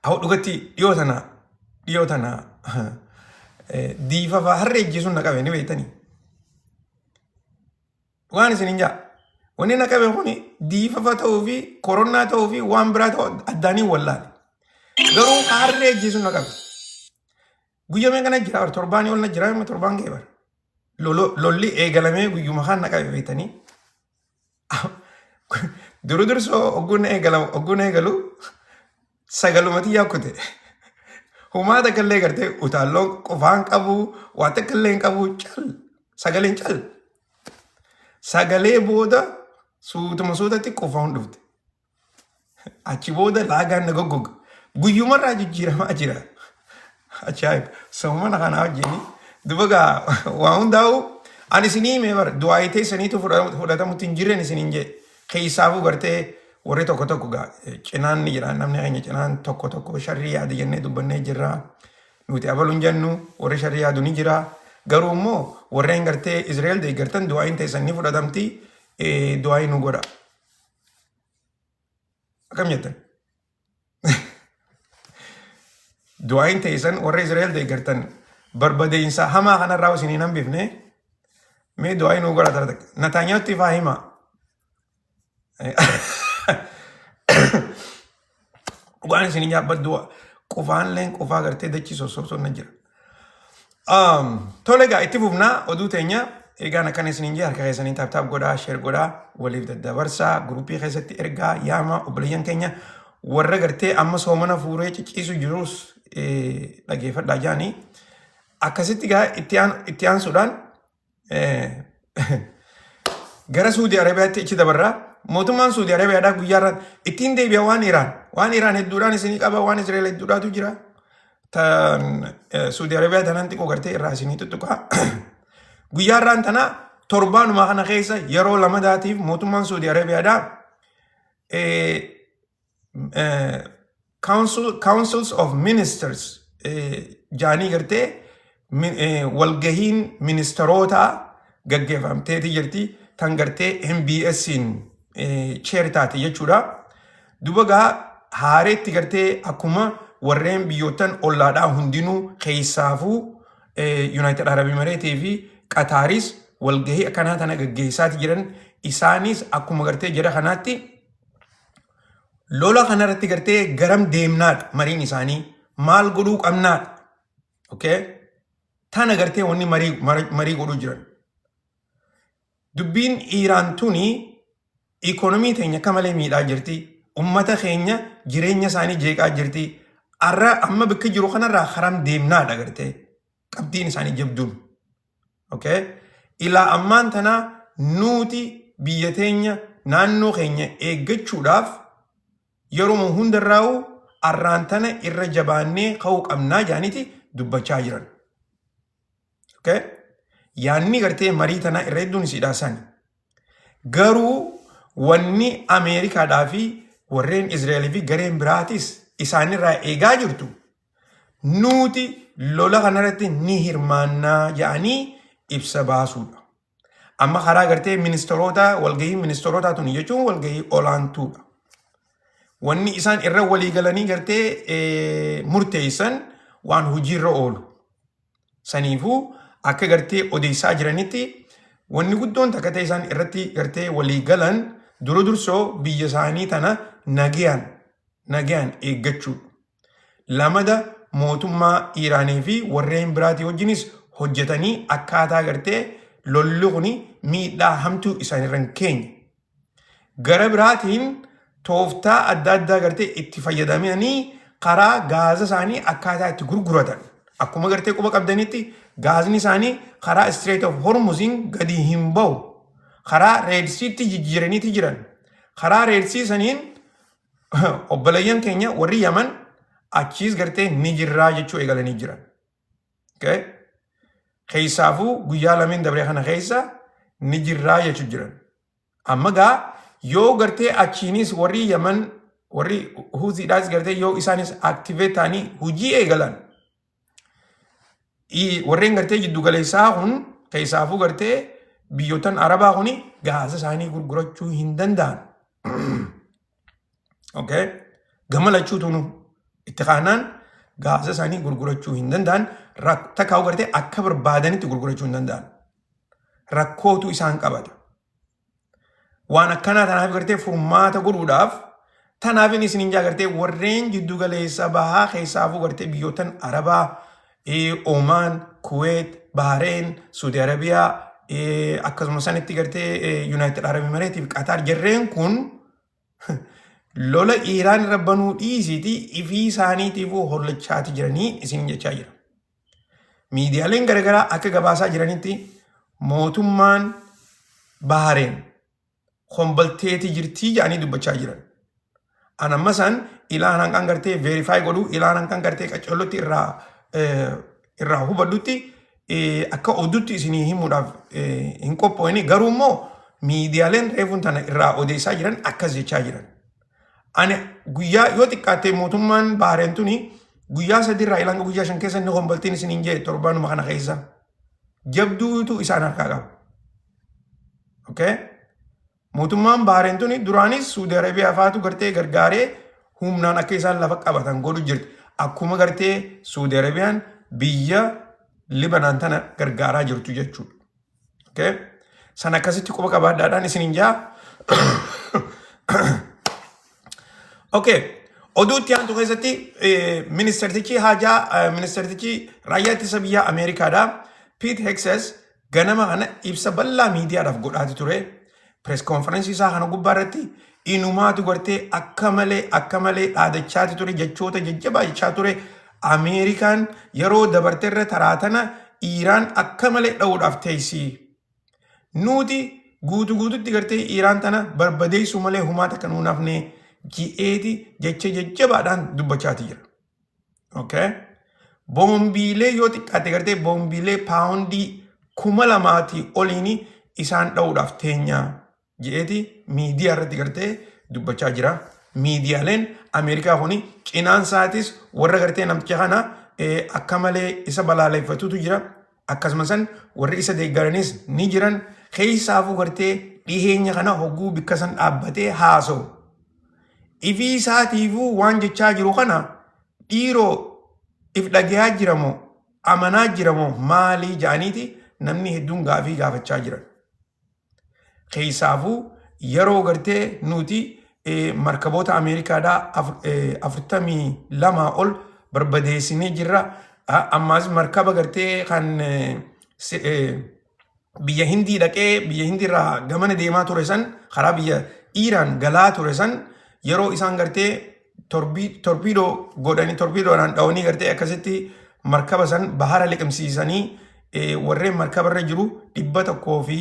Hawwa dhugatti dhiyoo tana diifa fa'aa harree ejjeesuun na qabe ni beektanii. Waan isin hin jaa. Wanni na qabe kuni diifafa ta'uu fi koronnaa ta'uu fi waan biraa ta'uu addaanii wallaale. Garuu harree ajjeesuun na qabe. Guyyaa meeqa na jira bara torbaanii ol na jira amma torbaan ga'e bara. Lolli eegalamee guyyuma kaan na qabe beektanii. Duru dursoo ogguun eegalamu ogguun eegalu sagalumati yaakkute. Humaa takka illee gartee utaalloon qofaan qabu waa takka illee hin qabu cal sagaleen cal. Sagalee booda suutuma suutatti qufaan dhufte. Achi booda laagaan na goggoga. Guyyumarraa jijjiiramaa jira. Ajaa'ib. Soomana kanaa wajjin duba gaa waa hundaa'u ani isinii himee bara du'aayii teessaniitu fudhatamutti hin jirren isiniin jee. Keessaafuu gartee warri tokko tokko gaa cinaan ni jira namni keenya cinaan tokko tokko sharrii yaada jennee dubbannee jirra. Nuti abalu hin jennu warri sharrii yaadu ni jira. Garuu immoo warreen gartee Israa'el deeggartan du'aayiin teessan ni fudhatamti du'aayii nu godha. Akkam jettan? Du'aayiin teessan warra Israa'el deeggartan barbadeensa hamaa kanarraa isin hin hambifne mee du'aayii nu godha tara takka. Nataanyaatti faa hima. Dhugaan isin hin yaabbaddu qufaan leen qufaa gartee dachii sossoobsuun na jira. Tole egaa itti fufnaa oduu teenya egaan akkana isiniin jee harka keessanii tap tap godhaa share godhaa waliif daddabarsaa guruppii keessatti ergaa yaama obboleeyyan keenya warra gartee amma soomana fuuree cicciisu jirus dhageeffadhaa jaanii akkasitti gaa itti aansuudhaan Gara Suudii Arabiyaatti achi dabarraa. Mootummaan Suudii Arabiyaadhaa guyyaa irraa ittiin deebi'a waan Iraan. Waan Iraan hedduudhaan isinii qaba, waan Israa'el hedduudhaatu jira. Tan Suudii Arabiyaa tanan xiqqoo gartee irraa isinii tuttuqa. Guyyaa irraan tana torbaanuma kana keessa yeroo lamadaatiif mootummaan Suudii Arabiyaadhaa Councils of Ministers jaanii gartee walgahiin ministerootaa gaggeeffamteeti jirti tan gartee MBS'n chair taate jechuudha. Duba gaa haareetti gartee akkuma warreen biyyoottan ollaadhaa hundinuu keessaafuu United Arab Emirates fi Qataaris walgahii akkanaa tana gaggeessaati jiran isaanis akkuma gartee jara kanaatti lola kanarratti gartee garam deemnaadha mariin isaanii maal godhuu qabnaadha. Okay? Tana gartee wanni marii godhuu jiran. Dubbiin Iiraan tuni ikoonomii teenya akka malee miidhaa jirti. Ummata keenya jireenya isaanii jeeqaa jirti. Arra amma bakka jiru kanarraa karam deemnaadha gartee qabxiin isaanii jabduun. Okay? Ilaa ammaan tana nuti biyya teenya naannoo keenya eeggachuudhaaf yeroo hundarraa'u arraan tana irra jabaannee ka'uu qabnaa jaaniiti dubbachaa jiran. Okay? Yaanni gartee marii tanaa irra hedduun isiidhaa sani. Garuu wanni Ameerikaadhaa fi warreen Israa'elii fi gareen biraatis isaanirraa eegaa jirtu nuti lola kanarratti ni hirmaannaa jedhanii ibsa baasuudha. Amma karaa gartee ministeerota walgahii ministeerotaa tuni jechuun walgahii olaantuudha. Wanni isaan irra walii galanii gartee murteessan waan hojiirra oolu. Saniifuu akka gartee odeessaa jiranitti wanni guddoon takka ta'e isaan irratti gartee walii galan dura dursoo biyya isaanii tana nagayaan eeggachuudha. Lamada mootummaa Iiraanii fi warreen biraatii wajjinis hojjetanii akkaataa gartee lolli kuni miidhaa hamtuu isaanirra hin keenye. Gara biraatiin tooftaa adda addaa gartee itti fayyadamanii karaa gaaza isaanii akkaataa itti gurguratan. Akkuma gartee quba qabdanitti gaazni isaanii karaa Strait of Hormuziin gadi hin bahu. Karaa Red Seatti jijjiiraniiti jiran. Karaa Red Sea saniin obboleeyyan keenya warri Yaman achiis gartee ni jirraa jechuu eegalanii jiran. Okay? Keessaafuu guyyaa lameen dabree kana keessa ni jirraa jechuu jiran. Amma gaa yoo gartee achiinis warri Yaman warri Huuziidhaas gartee yoo isaanis activate ta'anii hojii eegalan warreen gartee jiddu galeessaa kun keessaafuu gartee biyyoottan Arabaa kun gaasa isaanii gurgurachuu hin danda'an. Okay? Gama lachuutu itti kaanaan gaasa isaanii gurgurachuu hin danda'an takkaa gartee akka barbaadanitti gurgurachuu hin danda'an. Rakkootu isaan qabata. Waan akkanaa tanaaf gartee furmaata godhuudhaaf tanaaf inni isin hin gartee warreen jiddu galeessa bahaa keessaafuu gartee biyyoottan Arabaa, Omaan, Kuweet, Bahareen, Suudi Arabiyaa akkasuma sanitti gartee United Arab Emirates fi Qatar jarreen kun lola Iiraan irra banuu dhiisiiti ifii isaaniitiifuu hollachaati jiranii isin jechaa jira. Miidiyaaleen garaagaraa akka gabaasaa jiranitti mootummaan Bahareen kombalteetii jirtii jedhanii dubbachaa jiran. An amma san ilaan hanqan gartee verify godhuu ilaan hanqan gartee qacollotti irraa hubadhutti akka oduutti isinii himuudhaaf hin qophoofne garuu immoo miidiyaaleen reefuun tana irraa odeessaa jiran akkas jechaa jiran. Ani guyyaa yoo xiqqaatte mootummaan Bahareen tuni guyyaa 3rraa ilaan guyyaa 5 keessa inni kombaltiin isiniin jee torbaanuma kana keessa jabduutu isaan harkaa qaba. Okay? Mootummaan Bahareen tuni duraanis Suudi Arabiyaa faatu gartee gargaaree humnaan akka isaan lafa qabatan godhu jirti. Akkuma gartee Suudi Arabiyaan biyya Libanaan tana gargaaraa jirtu jechuudha. Okay? Sana akkasitti quba qabaadhaadhaan isiniin jaa. Okay. Oduu itti aantu keessatti ministeertichi haajaa ministeertichi raayyaa ittisa biyyaa Ameerikaadha. Pete Hegseth ganama kana ibsa bal'aa miidiyaadhaaf godhaati ture. Press conference isaa kana gubbaa irratti inumaatu gartee akka malee dhaadachaati ture jechoota jajjabaa jechaa ture. Ameerikaan yeroo dabarte irra taraa tana Iiraan akka malee dha'uudhaaf teessi. Nuti Guutu guututti gartee Iiraan tana barbadeessuu malee humaa takka nuun hafne ji'eeti jecha jajjabaadhaan dubbachaati jira. Okay? Boombiilee yoo xiqqaate gartee boombiilee paawundii 2000 oliin isaan dha'uudhaaf teenya je'eeti miidiyaa irratti gartee dubbachaa jira. Miidiyaaleen Ameerikaa kuni cinaan isaatis warra gartee namticha kana akka malee isa balaaleffatutu jira. Akkasuma san warri isa deeggaranis ni jiran. Keessaafuu gartee dhiheenya kana hogguu bikka san dhaabbatee haasa'u. Ifii isaatiifuu waan jechaa jiru kana dhiiroo if dhagayaa jira moo amanaa jira moo maalii ja'aniiti namni hedduun gaafii gaafachaa jiran. Keessaafuu yeroo gartee nuti markaboota Ameerikaadhaa 42 ol barbadeessinee jirra. Ammaas markaba gartee kan biyya Hindii dhaqee biyya Hindii irraa gamana deemaa ture san karaa biyya Iiraan galaa ture san yeroo isaan gartee torpiidoo godhanii torpiidoodhaan dhawanii gartee akkasitti markaba san bahara liqimsiisanii warreen markaba irra jiru 100 fi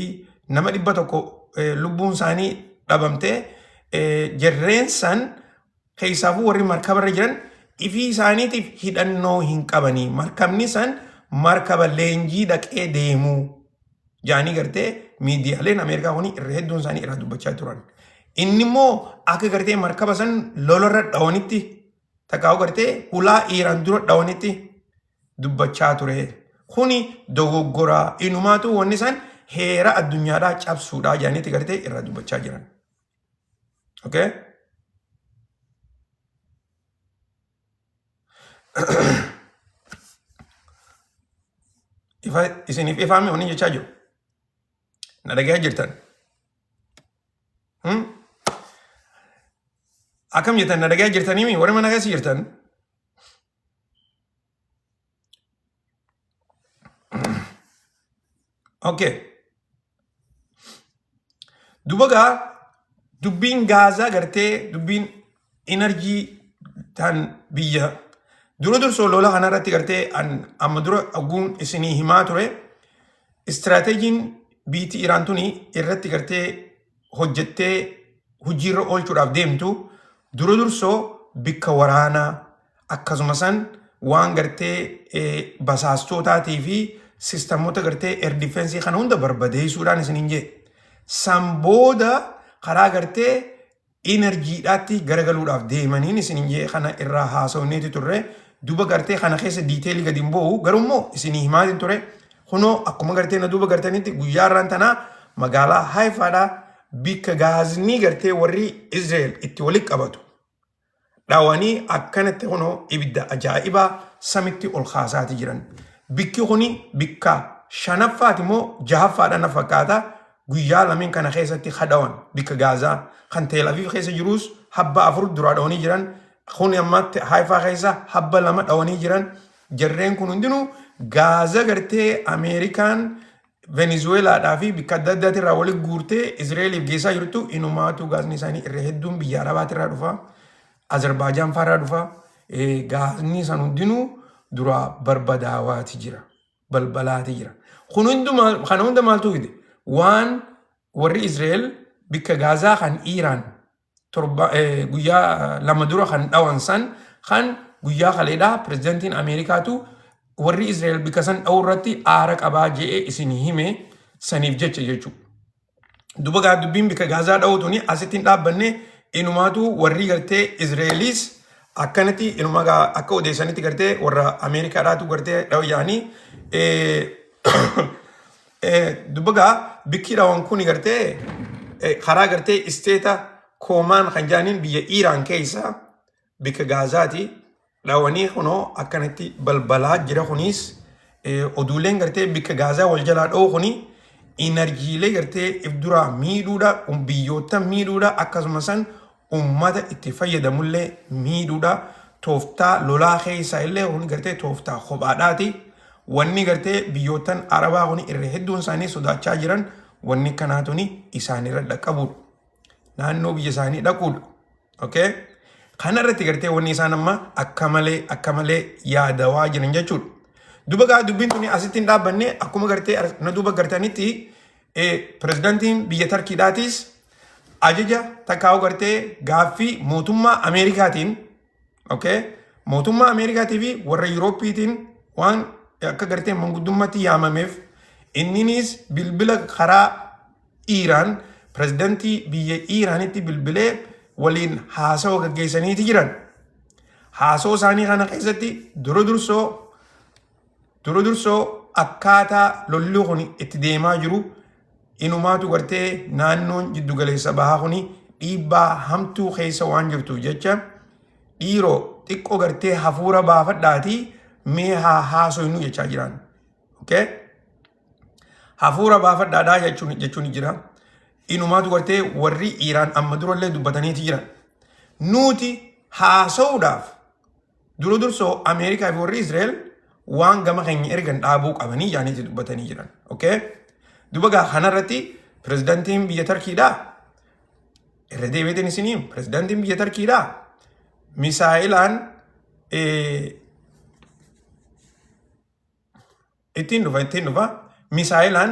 nama 100 lubbuun isaanii dhabamtee jarreen san keessaafuu warri markaba irra jiran ifii isaaniitiif hidhannoo hin qabanii markabni san markaba leenjii dhaqee deemuu jaanii gartee miidiyaaleen Ameerikaa kun irra hedduun isaanii irraa dubbachaa turan. Inni immoo akka gartee markaba san lolarra dhawanitti takkaa'u gartee hulaa Iiraan dura dhawanitti dubbachaa ture. Kuni dogoggoraa inumaatu wanni san heera addunyaadhaa cabsuudhaa jaaniitti gartee irraa dubbachaa jiran. Okay? Ifa isiniif ifaame wanni jechaa jiru. Na dhagayaa jirtan. Hmm? Akkam jettan na dhagayaa jirtanii warri mana keessa jirtan? Okay. Duba gaa dubbiin gaazaa gartee dubbiin inarjii tan biyya dura dursoo lola kanarratti gartee an amma dura ogguun isinii himaa ture istiraateejiin biitii Iraan tuni irratti gartee hojjettee hojiirra oolchuudhaaf deemtu dura dursoo bikka waraanaa akkasuma san waan gartee basaastootaatii fi sistamoota gartee air defense kana hunda barbadeessuudhaan isiniin jee. San booda karaa gartee inerjiidhaatti garagaluudhaaf deemaniin isiniin jee kana irraa haasofneeti turre. Duba gartee kana keessa diiteelii gadi hin boo'u garuu immoo isinii himaatiin ture. Kunoo akkuma gartee na duuba gartanitti guyyaa irraan tanaa magaalaa Haifaadhaa bikka gaaznii gartee warri Israa'el itti walitti qabatu. dhawanii akkanatti kunoo ibidda ajaa'ibaa samitti ol kaasaati jiran. Bikki kuni bikka shanaffaati moo jahaffaadha na fakkaata guyyaa lameen kana keessatti hadhawan bikka Gaazaa kan Teel Aviv keessa jiruus habba afur duraa dhawanii jiran kun ammatti Haifaa keessa habba lama dhawanii jiran jarreen kun hundinuu Gaaza gartee Ameerikaan Venezuelaadhaa fi bikka adda addaati irraa walitti guurtee Izraa'eliif geessaa jirtu inumaatu gaazni isaanii irra hedduun biyya Arabaati irraa dhufa. Azerbaajaan fa'aa irraa dhufa. Gaazni san hundinuu duraa barbadaawaati jira. Balbalaati jira. Kun hundumaa kana hunda maaltu fide? Waan warri Izraa'el bikka Gaazaa kan Iiraan torba guyyaa lama dura kan dhawan san kan guyyaa kaleedhaa pirezidantiin Ameerikaatu warri Israa'el bika san dha'uu irratti aara qabaa je'ee isin hime saniif jecha jechuudha. Duba gaa dubbiin bika Gaazaa dha'uu tuni asitti hin dhaabbanne inumaatu warri gartee Israa'eliis akkanatti inuma gaa akka odeessanitti gartee warra Ameerikaadhaatu gartee dha'u yaanii Dubba gaa bikki dhawan kuni gartee karaa gartee isteeta koomaan kan jaaniin biyya Iiraan keessa bikka Gaazaati dhawanii kunoo akkanatti balbalaa jira kunis oduuleen gartee bikka Gaazaa wal jalaa dha'u kuni inarjiilee gartee if duraa miidhuudha biyyoota miidhuudha akkasuma san ummata itti fayyadamullee miidhuudha tooftaa lolaa keessaa illee kun gartee tooftaa kophaadhaati. Wanni gartee biyyoottan Arabaa kun irra hedduun isaanii sodaachaa jiran wanni kanaa tuni isaanirra dhaqqabuudha. Naannoo biyya isaanii dhaquudha. Okay? Kana irratti gartee wanni isaan amma akka malee akka malee yaadawaa jiran jechuudha. Duba gaa dubbiin tuni asitti hin dhaabbanne akkuma gartee na duuba gartanitti Pirezidantiin biyya Tarkiidhaatis ajaja takkaa'u gartee gaaffii mootummaa Ameerikaatiin, okay, mootummaa Ameerikaatii fi warra Yuurooppiitiin waan akka gartee manguddummaatti yaamameef inninis bilbila karaa Iiraan pirezidantii biyya Iiraanitti bilbilee waliin haasawa gaggeessaniiti jiran. Haasoo isaanii kana keessatti dura dursoo akkaataa lolli kun itti deemaa jiru, inumaatu gartee naannoon jiddugaleessa bahaa kun dhiibbaa hamtuu keessa waan jirtuuf jecha, dhiiroo xiqqoo gartee hafuura baafadhaatii mee haa haasoynu jechaa jiran. Okay? Hafuura baafadhaadhaa jechuun jira. Inumaatu gartee warri Iiraan amma durallee dubbataniiti jiran. Nuti haasa'uudhaaf dura dursoo Ameerikaa fi warri Israa'el waan gama keenya ergan dhaabuu qabanii jaaniiti dubbatanii jiran. Okay? Duba gaa kanarratti pirezidaantiin biyya Tarkiidhaa, irra deebiitiin isinii, pirezidaantiin biyya Tarkiidhaa misaa'ilaan ittiin dhufa misaa'ilaan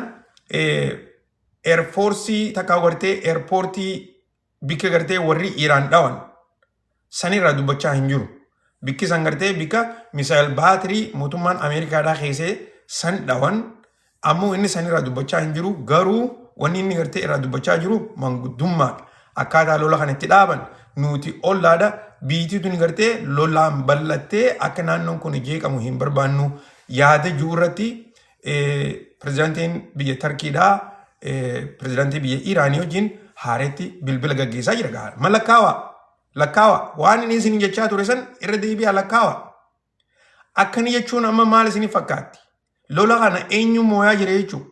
air force takkaa gartee airportii bikka gartee warri Iiraan dhawan sanirraa dubbachaa hin jiru. Bikki san gartee bikka missile battery mootummaan Ameerikaadhaa keessee san dhawan, ammoo inni sanirraa dubbachaa hin jiru. Garuu wanni inni gartee irraa dubbachaa jiru manguddummaadha. Akkaataa lola kana itti dhaaban, nuti ollaadha, biitii tuni gartee lolaan bal'attee akka naannoon kun jeeqamu hin barbaannu yaada jiru irratti pirezidaantiin biyya Tarkiidhaa pirezidaantii biyya Iiraanii wajjin haareetti bilbila gaggeessaa jira gaara. Ma lakkaawa, lakkaawa, waan inni isin jechaa ture san irra deebi'aa lakkaawa. Akkani jechuun amma maal isin fakkaatti? Lola kana eenyu mooyaa jira jechuudha?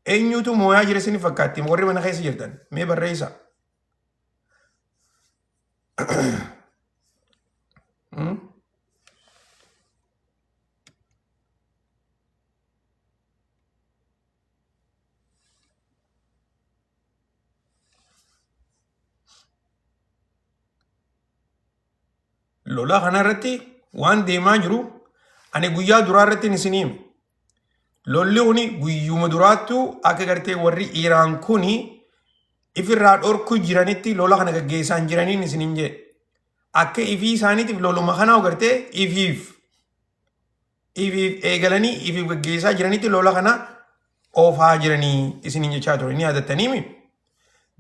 Eenyutu mooyaa jira isin fakkaatti warri mana keessa jirtan? Mee barreessaa. Lola kana irratti waan deemaa jiru ani guyyaa duraa irratti isin hime. Lolli kuni guyyuma duraattuu akka gartee warri Iiraan kuni ifirraa dhorku jiranitti lola kana gaggeessaan jiraniin isiniin jedhe. Akka ifii isaaniitiif loluma kana gartee ifiif eegalanii ifiif gaggeessaa jiranitti lola kana oofaa jiranii isiniin jechaa ture, ni yaadattaniimi.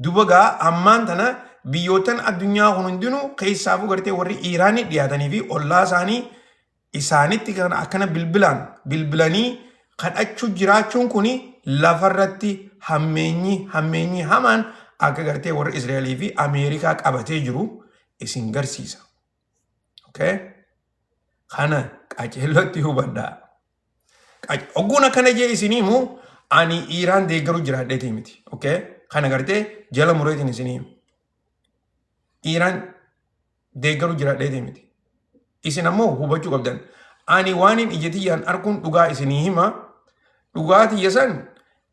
Duba gaa ammaan tana biyyoottan addunyaa kun hundinuu, keessaafuu gartee warri Iiraanii dhiyaatanii fi ollaa isaanii isaanitti kan akkana bilbilaan bilbilanii kadhachuu jiraachuun kun lafarratti hammeenyi hamaan akka gartee warra Israa'elii fi Ameerikaa qabatee jiru isin garsiisa. Okay? Kana qaceellotti hubadhaa. Ogguun akkana jee isinii himu ani Iiraan deeggaruu jiraadheetii miti. Okay? Kana gartee jala mureetiin isinii himu. Iiraan deeggaruu jiraadheetii miti. Isin ammoo hubachuu qabdan. Ani waan hin ija tiyyaan arguun dhugaa isinii hima. Dhugaa tiyya san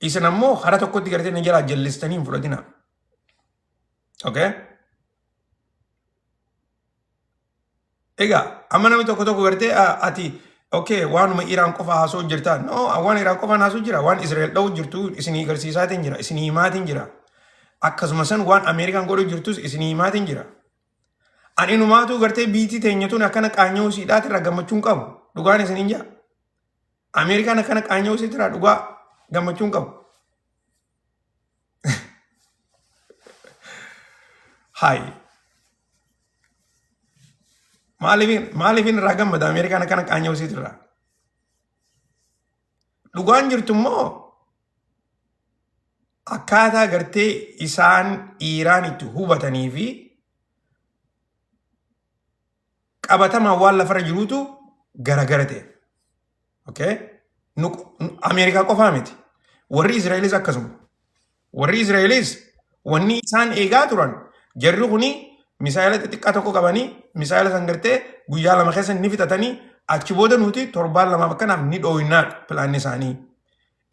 isin ammoo karaa tokkotti gartee na jalaa jallistanii hin fudhatina. Okay? Egaa amma namni tokko tokko gartee ati, okay, waanuma Iraan qofa haasoo jirta. No, waan Iraan qofaan haasoo jira. Waan Israa'el dha'u jirtu isinii garsiisaatiin jira. Isinii himaatiin jira. Akkasuma san waan Ameerikaan godhu jirtus isinii himaatiin jira. Ani inumaatu gartee biitii teenya tun akkana qaanya'uu siidhaati irraa gammachuun qabu. Dhugaan isiniin jaa. Ameerikaan akkana qaanya'uu isiitirraa dhugaa gammachuun qabu. Hayi. Maaliifin irraa gammada Ameerikaan akkana qaanya'uu isiitirraa? Dhugaan jirtu immoo akkaataa gartee isaan Iiraan itti hubatanii fi qabatamaan waan lafarra jirutu garagara ta'e. Okay? Ameerikaa qofaa miti. Warri Israa'elis akkasuma. Warri Israa'elis wanni isaan eegaa turan, jarri kuni misaayila xixiqqaa tokko qabanii misaayila san gartee guyyaa 2 keessa ni fixatanii, achi booda nuti torbaan 2f akkanaaf ni dhooyinaadha pilaanni isaanii.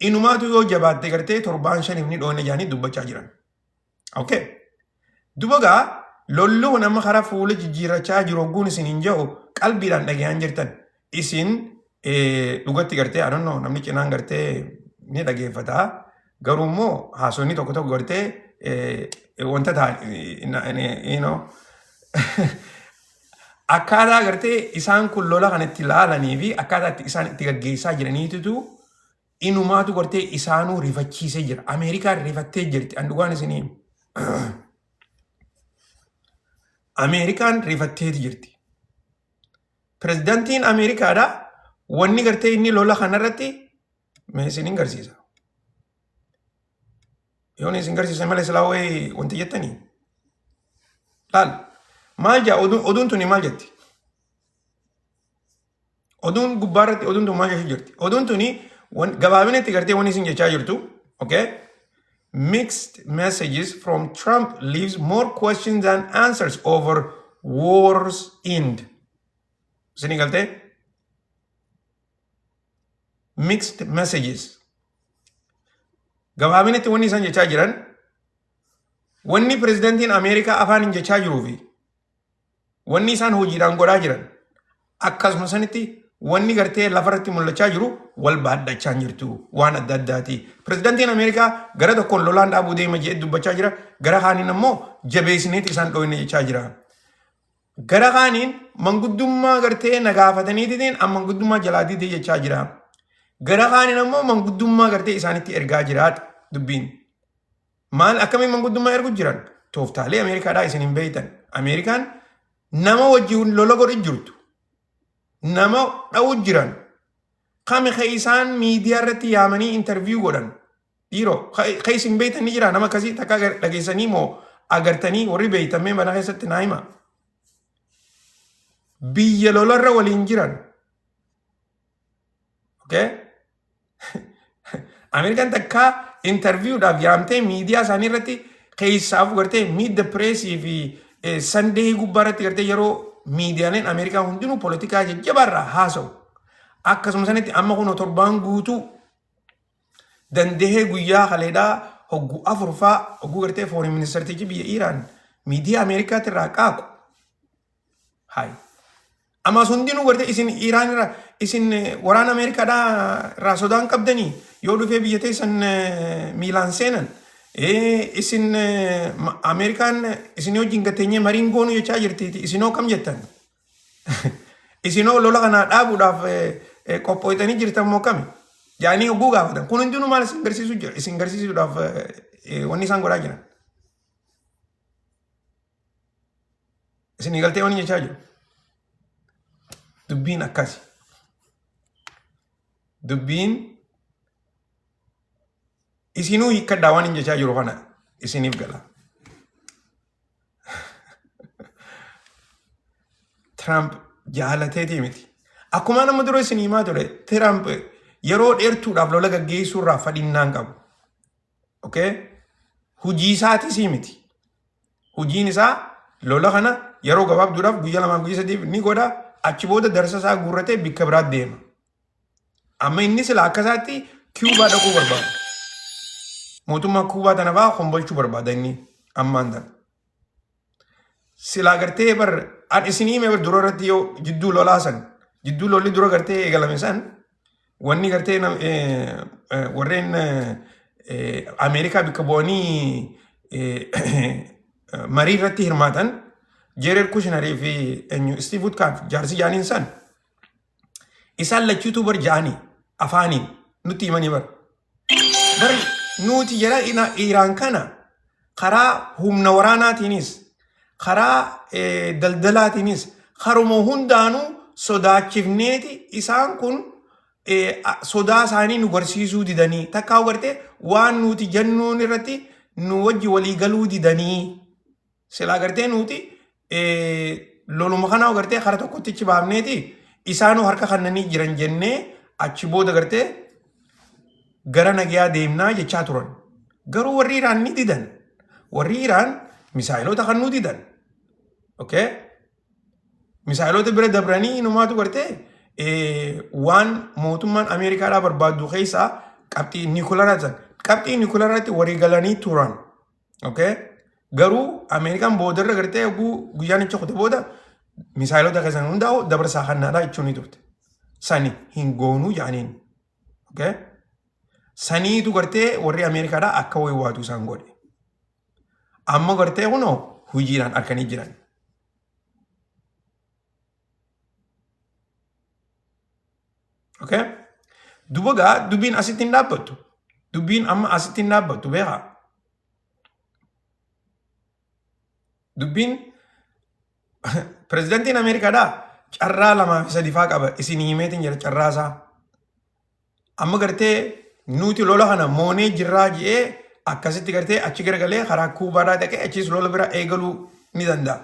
Inumaatu yoo jabaatte gartee torbaan 5f ni dhooyina jedhanii dubbachaa jiran. Okay. Duba gaa lolli kun amma karaa fuula jijjiirrachaa jiru hogguun isin hin jedhu qalbiidhaan dhagayaan jirtan. Isin dhugatti gartee, I don't know, namni cinaan gartee ni dhageeffata. Garuu immoo haasonni tokko tokko gartee wanta ta'an you know, akkaataa gartee isaan kun lola kan itti laalanii fi akkaataa itti isaan itti gaggeessaa jiraniitutu inumaatu gartee isaanuu rifachiisee jira. Ameerikaan rifattee jirti. An dhugaan isinii hima. Ameerikaan rifatteeti jirti. Pirezidantiin Ameerikaadha wanni gartee inni lola kanarratti mee isin garsiisa. Yoon isin garsiisa malee silaa wayii wanti jettanii. Laal maal jaa oduun tuni maal jetti? Oduun gubbaarratti oduun tun maal jechuu jirti? Oduun tuni gabaabinatti gartee wanni isin jechaa jirtu, okay? Mixed messages from Trump leaves more questions than answers over war's end. Isinii galtee? Mixed messages. Gabaabinatti wanni isaan jechaa jiran wanni pirezidantiin Ameerikaa afaan hin jechaa jiruu fi wanni isaan hojiidhaan godhaa jiran akkasuma sanitti wanni gartee lafarratti mul'achaa jiru wal baadhachaa hin jirtu waan adda addaati. Pirezidantiin Ameerikaa gara tokkoon lolaan dhaabuu deema jedhee dubbachaa jira. Gara kaaniin ammoo jabeessineeti isaan dhooyne jechaa jira. Gara kaaniin manguddummaa gartee na gaafataniitiin an manguddummaa jalaa didee jechaa jira. Gara kaaniin ammoo manguddummaa gartee isaanitti ergaa jira dubbiin. Maal akkamiin manguddummaa ergu jiran? Tooftaalee Ameerikaadhaa isin hin beektan. Ameerikaan nama wajjin lola godhu jirtu. Nama dha'u jiran. Kami ka isaan miidiyaa irratti yaamanii interview godhan. Dhiiroo ka isin beektan ni jira nama akkasii takka dhageessanii moo agartanii warri beektan mee mana keessatti naa hima. Biyya lolarra waliin jiran. Okay? Ameerikaan takka interviewdhaaf yaamtee miidiyaa isaanii irratti keessaaf gartee Meet the Press fi Sunday gubbaa irratti gartee yeroo miidiyaaleen Ameerikaa hundinuu poolitikaa jajjabaa irraa haasa'u. Akkasuma sanitti amma kun torbaan guutuu dandahee guyyaa kaleedhaa hogguu afurfaa hogguu gartee foreign ministertichi biyya Iiraan miidiyaa Ameerikaatti irraa qaaqu. Hayi. Ammas hundinuu gartee isin Iiraan irraa isin waraana Ameerikaadhaa irraa sodaan qabdanii yoo dhufee biyya teessan miilaan seenan isin Ameerikaan isin wajjin gateenyee mariin goonu jechaa jirti isinoo kam jettan? Isinoo lola kanaa dhaabuudhaaf qophooytanii jirtan moo kami? Jaanii hogguu gaafatan. Kun hundinuu maal isin garsiisuu jira? Isin garsiisuudhaaf wanni isaan godhaa jiran. Isin galtee wanni jechaa jiru. Dubbiin akkasi. Dubbiin isinuu hiikkadhaa waan hin jechaa jiru kana isiniif gala. Tiraamp jaalateetii miti. Akkuma nama dura isin himaa ture Tiraamp yeroo dheertuudhaaf lola gaggeessuu irraa fadhinnaan qabu. Okay? Hujii isaatis miti. Hujiin isaa lola kana yeroo gabaabduudhaaf guyyaa lamaan guyyaa sadiif ni godha. Achi booda darsa isaa guurratee bikka biraatti deema. Amma inni sila akka isaatti Kiubaa dhaquu barbaada. Mootummaa Kuubaa tana fa'aa kombolchuu barbaada inni ammaan tana. Silaa gartee bar an isin hime bar dura irratti yoo jidduu lolaa san jidduu lolli dura gartee eegalame san wanni gartee warreen Ameerikaa bikka bu'anii marii irratti hirmaatan Jeered Kushnerii fi eenyu Steve Witkoff jaarsi jaaniin san isaan lachuutu bar ja'anii afaaniin nutti himanii bar. Bar nuti jara Iiraan kana karaa humna waraanaatiinis karaa daldalaatiinis karuma hundaanuu sodaachifneeti isaan kun sodaa isaanii nu barsiisuu didanii takkaa gartee waan nuti jennuun irratti nu wajji walii galuu didanii silaa gartee nuti loluma kanaa gartee kara tokkotti baafneeti isaanuu harka kannanii jiran jennee achi booda gartee gara nagayaa deemnaa jechaa turan. Garuu warri Iraan ni didan. Warri Iraan misaayilota kan nu didan. Okay? Misaayilota bira dabranii inumaatu gartee waan mootummaan Ameerikaadhaa barbaaddu keessaa qabxii niikularaa san. Qabxii niikularaatti walii galanii turan. Okay? Garuu Ameerikaan boodarra gartee oguu guyyaan icha kute booda misaayilota keessan hundaa'u dabarsaa kannaadhaa jechuun ni turte. Sani hin goonuu jedhaniin. Okay? Saniitu gartee warri Ameerikaadhaa akka waywaatu isaan godhe. Amma gartee kunoo hojiidhaan arkanii jiran. Okay? Duba gaa dubbiin asitti hin dhaabbattu. Dubbiin amma asitti hin dhaabbattu beekaa. Dubbiin pirezidantiin Ameerikaadhaa carraa lamaa fi sadii faa qaba isin himeetiin jira carraa isaa. Amma gartee nuti lola kana moonee jirraa je'ee akkasitti gartee achi garagalee karaa Kuubaadhaa dhaqee achiis lola bira eegaluu ni danda'a.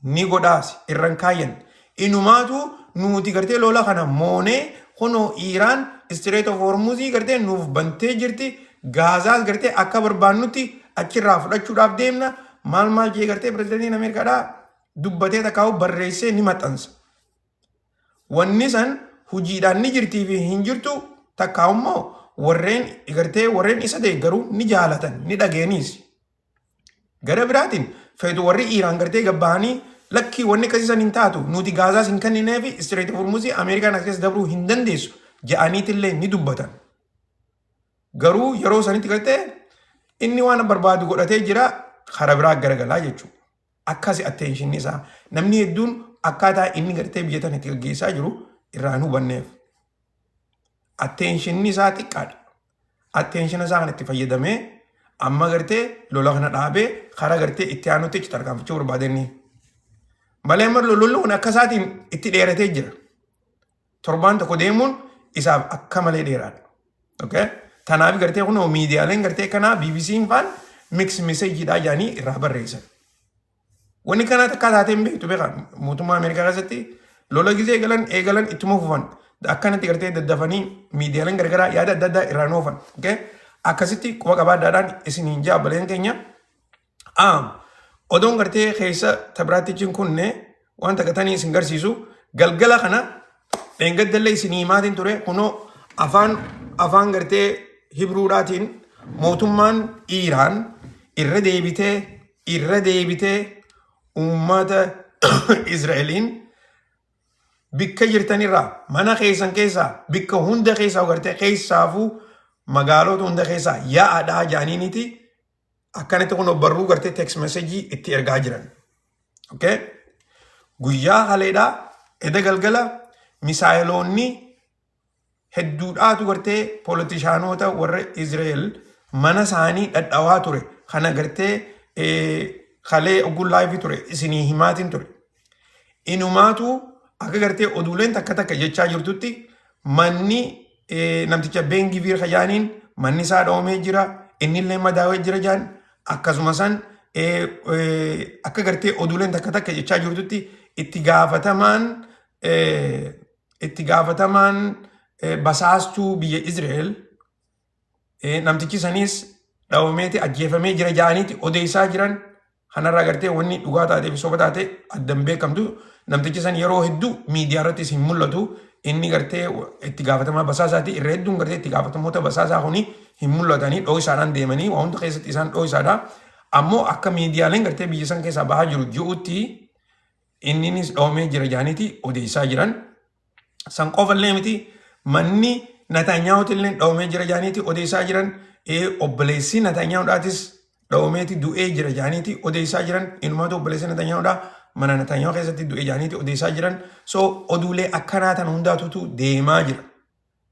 Ni godhaas irran kaayyan. Inumaatu nuti gartee lola kana moonee kunoo Iiraan Strait of Hormuzii gartee nuuf bantee jirti. Gaazaas gartee akka barbaannutti achirraa fudhachuudhaaf deemna. Maal maal jee gartee pirezidantiin Ameerikaadhaa dubbatee takkaa'u barreessee ni maxxansa. Wanni san hujiidhaan ni jirtii fi hin jirtu takkaa immoo warreen gartee warreen isa deeggaru ni jaalatan ni dhageenis. Gara biraatiin feetu warri Iiraan gartee gabbahanii lakkii wanni akkasii san hin taatu nuti Gaazaas hin kenninee fi Strait of Hormuzii Ameerikaan as keessa dabruu hin dandeessu ja'aniitillee ni dubbatan. Garuu yeroo sanitti gartee inni waan barbaadu godhatee jira karaa biraa garagalaa jechuudha. Akkasi attention isaa namni hedduun akkaataa inni gartee biyya tana itti gaggeessaa jiru irraa hin hubanneef. Attention isaa xiqqaadha. Attention isaa kana itti fayyadamee amma gartee lola kana dhaabee karaa gartee itti aanutti itti tarkaanfachuu barbaade inni. Malee amma lolli kun akka isaatiin itti dheeratee jira. Torbaan tokko deemuun isaaf akka malee dheeraadha. Okay? Tanaaf gartee kunoo miidiyaaleen gartee kanaa BBC'n faan mix messageidhaa jedhanii irraa barreessan. Wanni kanaa takkaa taatee hin beektu beekaa mootummaa Ameerikaa keessatti lola gizee eegalan eegalan ittuma fufan akkanatti gartee daddafanii miidiyaaleen garagaraa yaada adda addaa irraa oofan. Okay? Akkasitti quba qabaadhaadhaan isiniin ja'a baleen keenya. Odoon gartee keessa tabiraattichiin kunne wanta gatanii isin garsiisu galgala kana dheengaddallee isin himaatiin ture kunoo afaan afaan gartee hibruudhaatiin mootummaan Iiraan irra deebitee irra deebitee uummata Israa'eliin bikka jirtanirraa mana keessan keessaa bikka hunda keessaa gartee keessaafuu magaalota hunda keessaa yaa'aadhaa jaaniiniti akkanatti kun barruu gartee text message itti ergaa jiran. Okay? Guyyaa haleedhaa eda galgala misaayiloonni hedduudhaatu gartee polotishaanota warra Israa'el mana isaanii dhadhawaa ture. Kana gartee kalee ogguun live ture isinii himaatiin ture. Inumaatu akka gartee oduuleen takka takka jechaa jirtutti manni namticha Beengiviir Kajaaniin manni isaa dhoomee jira innillee madaawee jira jaan akkasuma san akka gartee oduuleen takka takka jechaa jirtutti itti gaafatamaan itti gaafatamaan basaastuu biyya Israa'el Namtichi saniis dhawameeti ajjeefamee jira ja'aniiti odeessaa jiran kanarraa gartee wanni dhugaa taatee fi soba taate addan beekamtu namtichi san yeroo hedduu miidiyaa irrattis hin mul'atu inni gartee itti gaafatamaa basaasaati irra hedduun gartee itti gaafatamoota basaasaa kuni hin mul'atanii dhooysaadhaan deemanii waa hunda keessatti isaan dhooysaadha ammoo akka miidiyaaleen gartee biyya san keessaa bahaa jiru ji'utti inninis dhawamee jira ja'aniiti odeessaa jiran. San qofallee miti manni Nataanyaa'uuti illee dhawamee jira jaaniiti odeessaa jiran. Obboleessi Nataanyaa'uudhaatis dhawameeti du'ee jira jaaniiti odeessaa jiran. Inumaatu obboleessi Nataanyaa'uudhaa mana Nataanyaa'uu keessatti du'e jaaniiti odeessaa jiran. So oduulee akkanaa tan hundaatutu deemaa jira.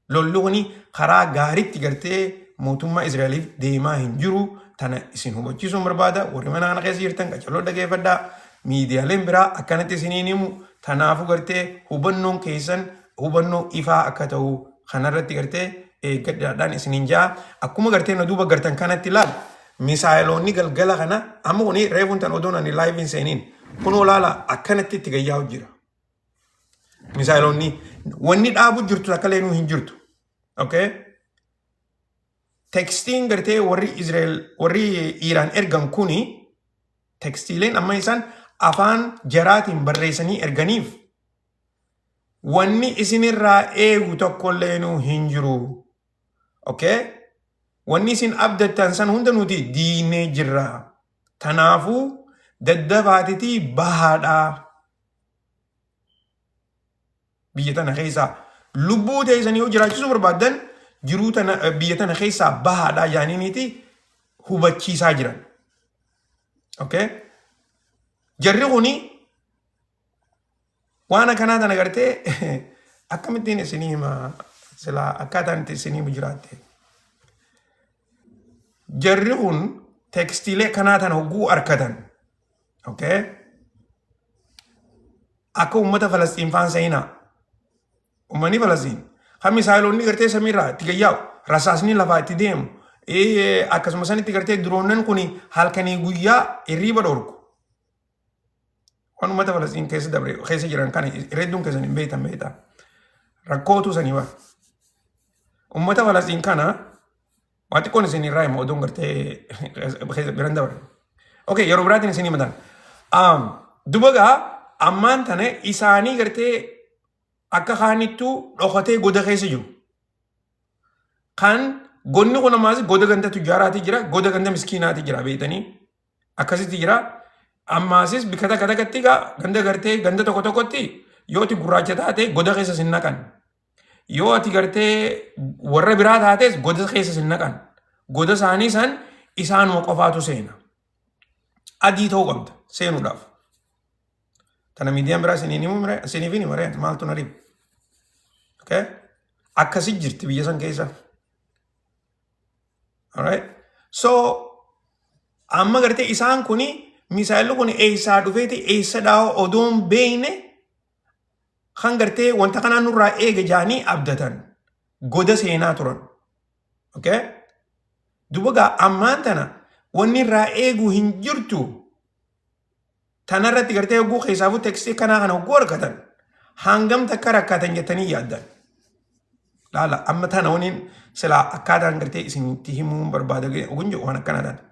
Lolli kuni karaa gaariitti gartee mootummaa Israa'eliif deemaa hin jiru. Tana isin hubachiisuun barbaada. Warri mana kana keessa jirtan qacarroo dhageeffadhaa. Miidiyaaleen biraa akkanatti isiniin himu. Tanaafuu gartee hubannoon keessan hubannoo ifaa akka ta'u kanarratti gartee eeggadhaadhaan isiniin ja'a. Akkuma gartee na duuba gartan kanatti ilaal. Misaayiloonni galgala kana amma kuni reefuun tan odoon ani live hin seeniin. Kunoo laala akkanatti itti gayyaa'u jira. Misaayiloonni wanni dhaabu jirtu takka illee nuu hin jirtu. Okay? Tekstiin gartee warri Israa'el warri Iiraan ergan kuni tekstiileen amma isaan afaan jaraatiin barreessanii erganiif wanni isinirraa eegu tokkollee nuu hin jiru. Okay? Wanni isin abdattan san hunda nuti diinee jirra. Tanaafuu daddafaatitii bahaadhaa. Biyya tana keessaa lubbuu teessanii yoo jiraachisuu barbaaddan jiruu tana biyya tana keessaa bahaadhaa jaaniiniiti hubachiisaa jiran. Okay? Jarri kuni waan akkanaa tana gartee akkamittiin isinii hima silaa akkaataan itti isinii himu jiraatte. Jarri kun tekstiilee akkanaa tana hogguu arkatan. Okay? Akka uummata Falasxiin faan seenaa. Uummanni Falasxiin kan misaayilonni gartee samiirraa itti gayyaa'u, rasaasni lafaa itti deemu, akkasuma sanitti gartee diroonnan kun halkanii guyyaa hirriiba dhorku. Waan uummata Falasxiin keessa dabre keessa jiran kana hedduun keessan hin beektan beektaa. Rakkootu sanii bara. Uummata Falasxiin kana waa xiqqoon isin irraa hima oduun gartee biran dabre. Okay, yeroo biraatiin isin himatan. Duba gaa ammaan tana isaanii gartee akka kaanittuu dhokatee goda keessa jiru. Kan gonni kun ammaas goda ganda tujjaaraati jira, goda ganda miskiinaati jira beektanii. Akkasitti jira. Ammaasis bikka takka takkatti gaa ganda gartee ganda tokko tokkotti yoo ati gurraacha taate goda keessa sin naqan. Yoo ati gartee warra biraa taates goda keessa sin naqan. Goda isaanii san isaanuma qofaatu seena. Adii ta'uu qabda seenuudhaaf. Tana miidiyaan biraa isiniin himu mire isiniif hin himare maaltu na dhibu. Okay? Akkasi jirti biyya san keessa. Alright? So amma gartee isaan kuni misaayilli kun eessaa dhufeeti eessa dhaa'u odoon beekne kan gartee wanta kanaan nurraa eega jaanii abdatan goda seenaa turan. Okay? Duba gaa ammaan tana wanni irraa eegu hin jirtu. Tanarratti gartee hogguu keessaafuu tekstii kanaa kana hogguu argatan hangam takka rakkatan jettanii yaaddan. Laala amma tana waniin silaa akkaataan gartee isinitti himuun barbaada kun jedhu waan akkana taate.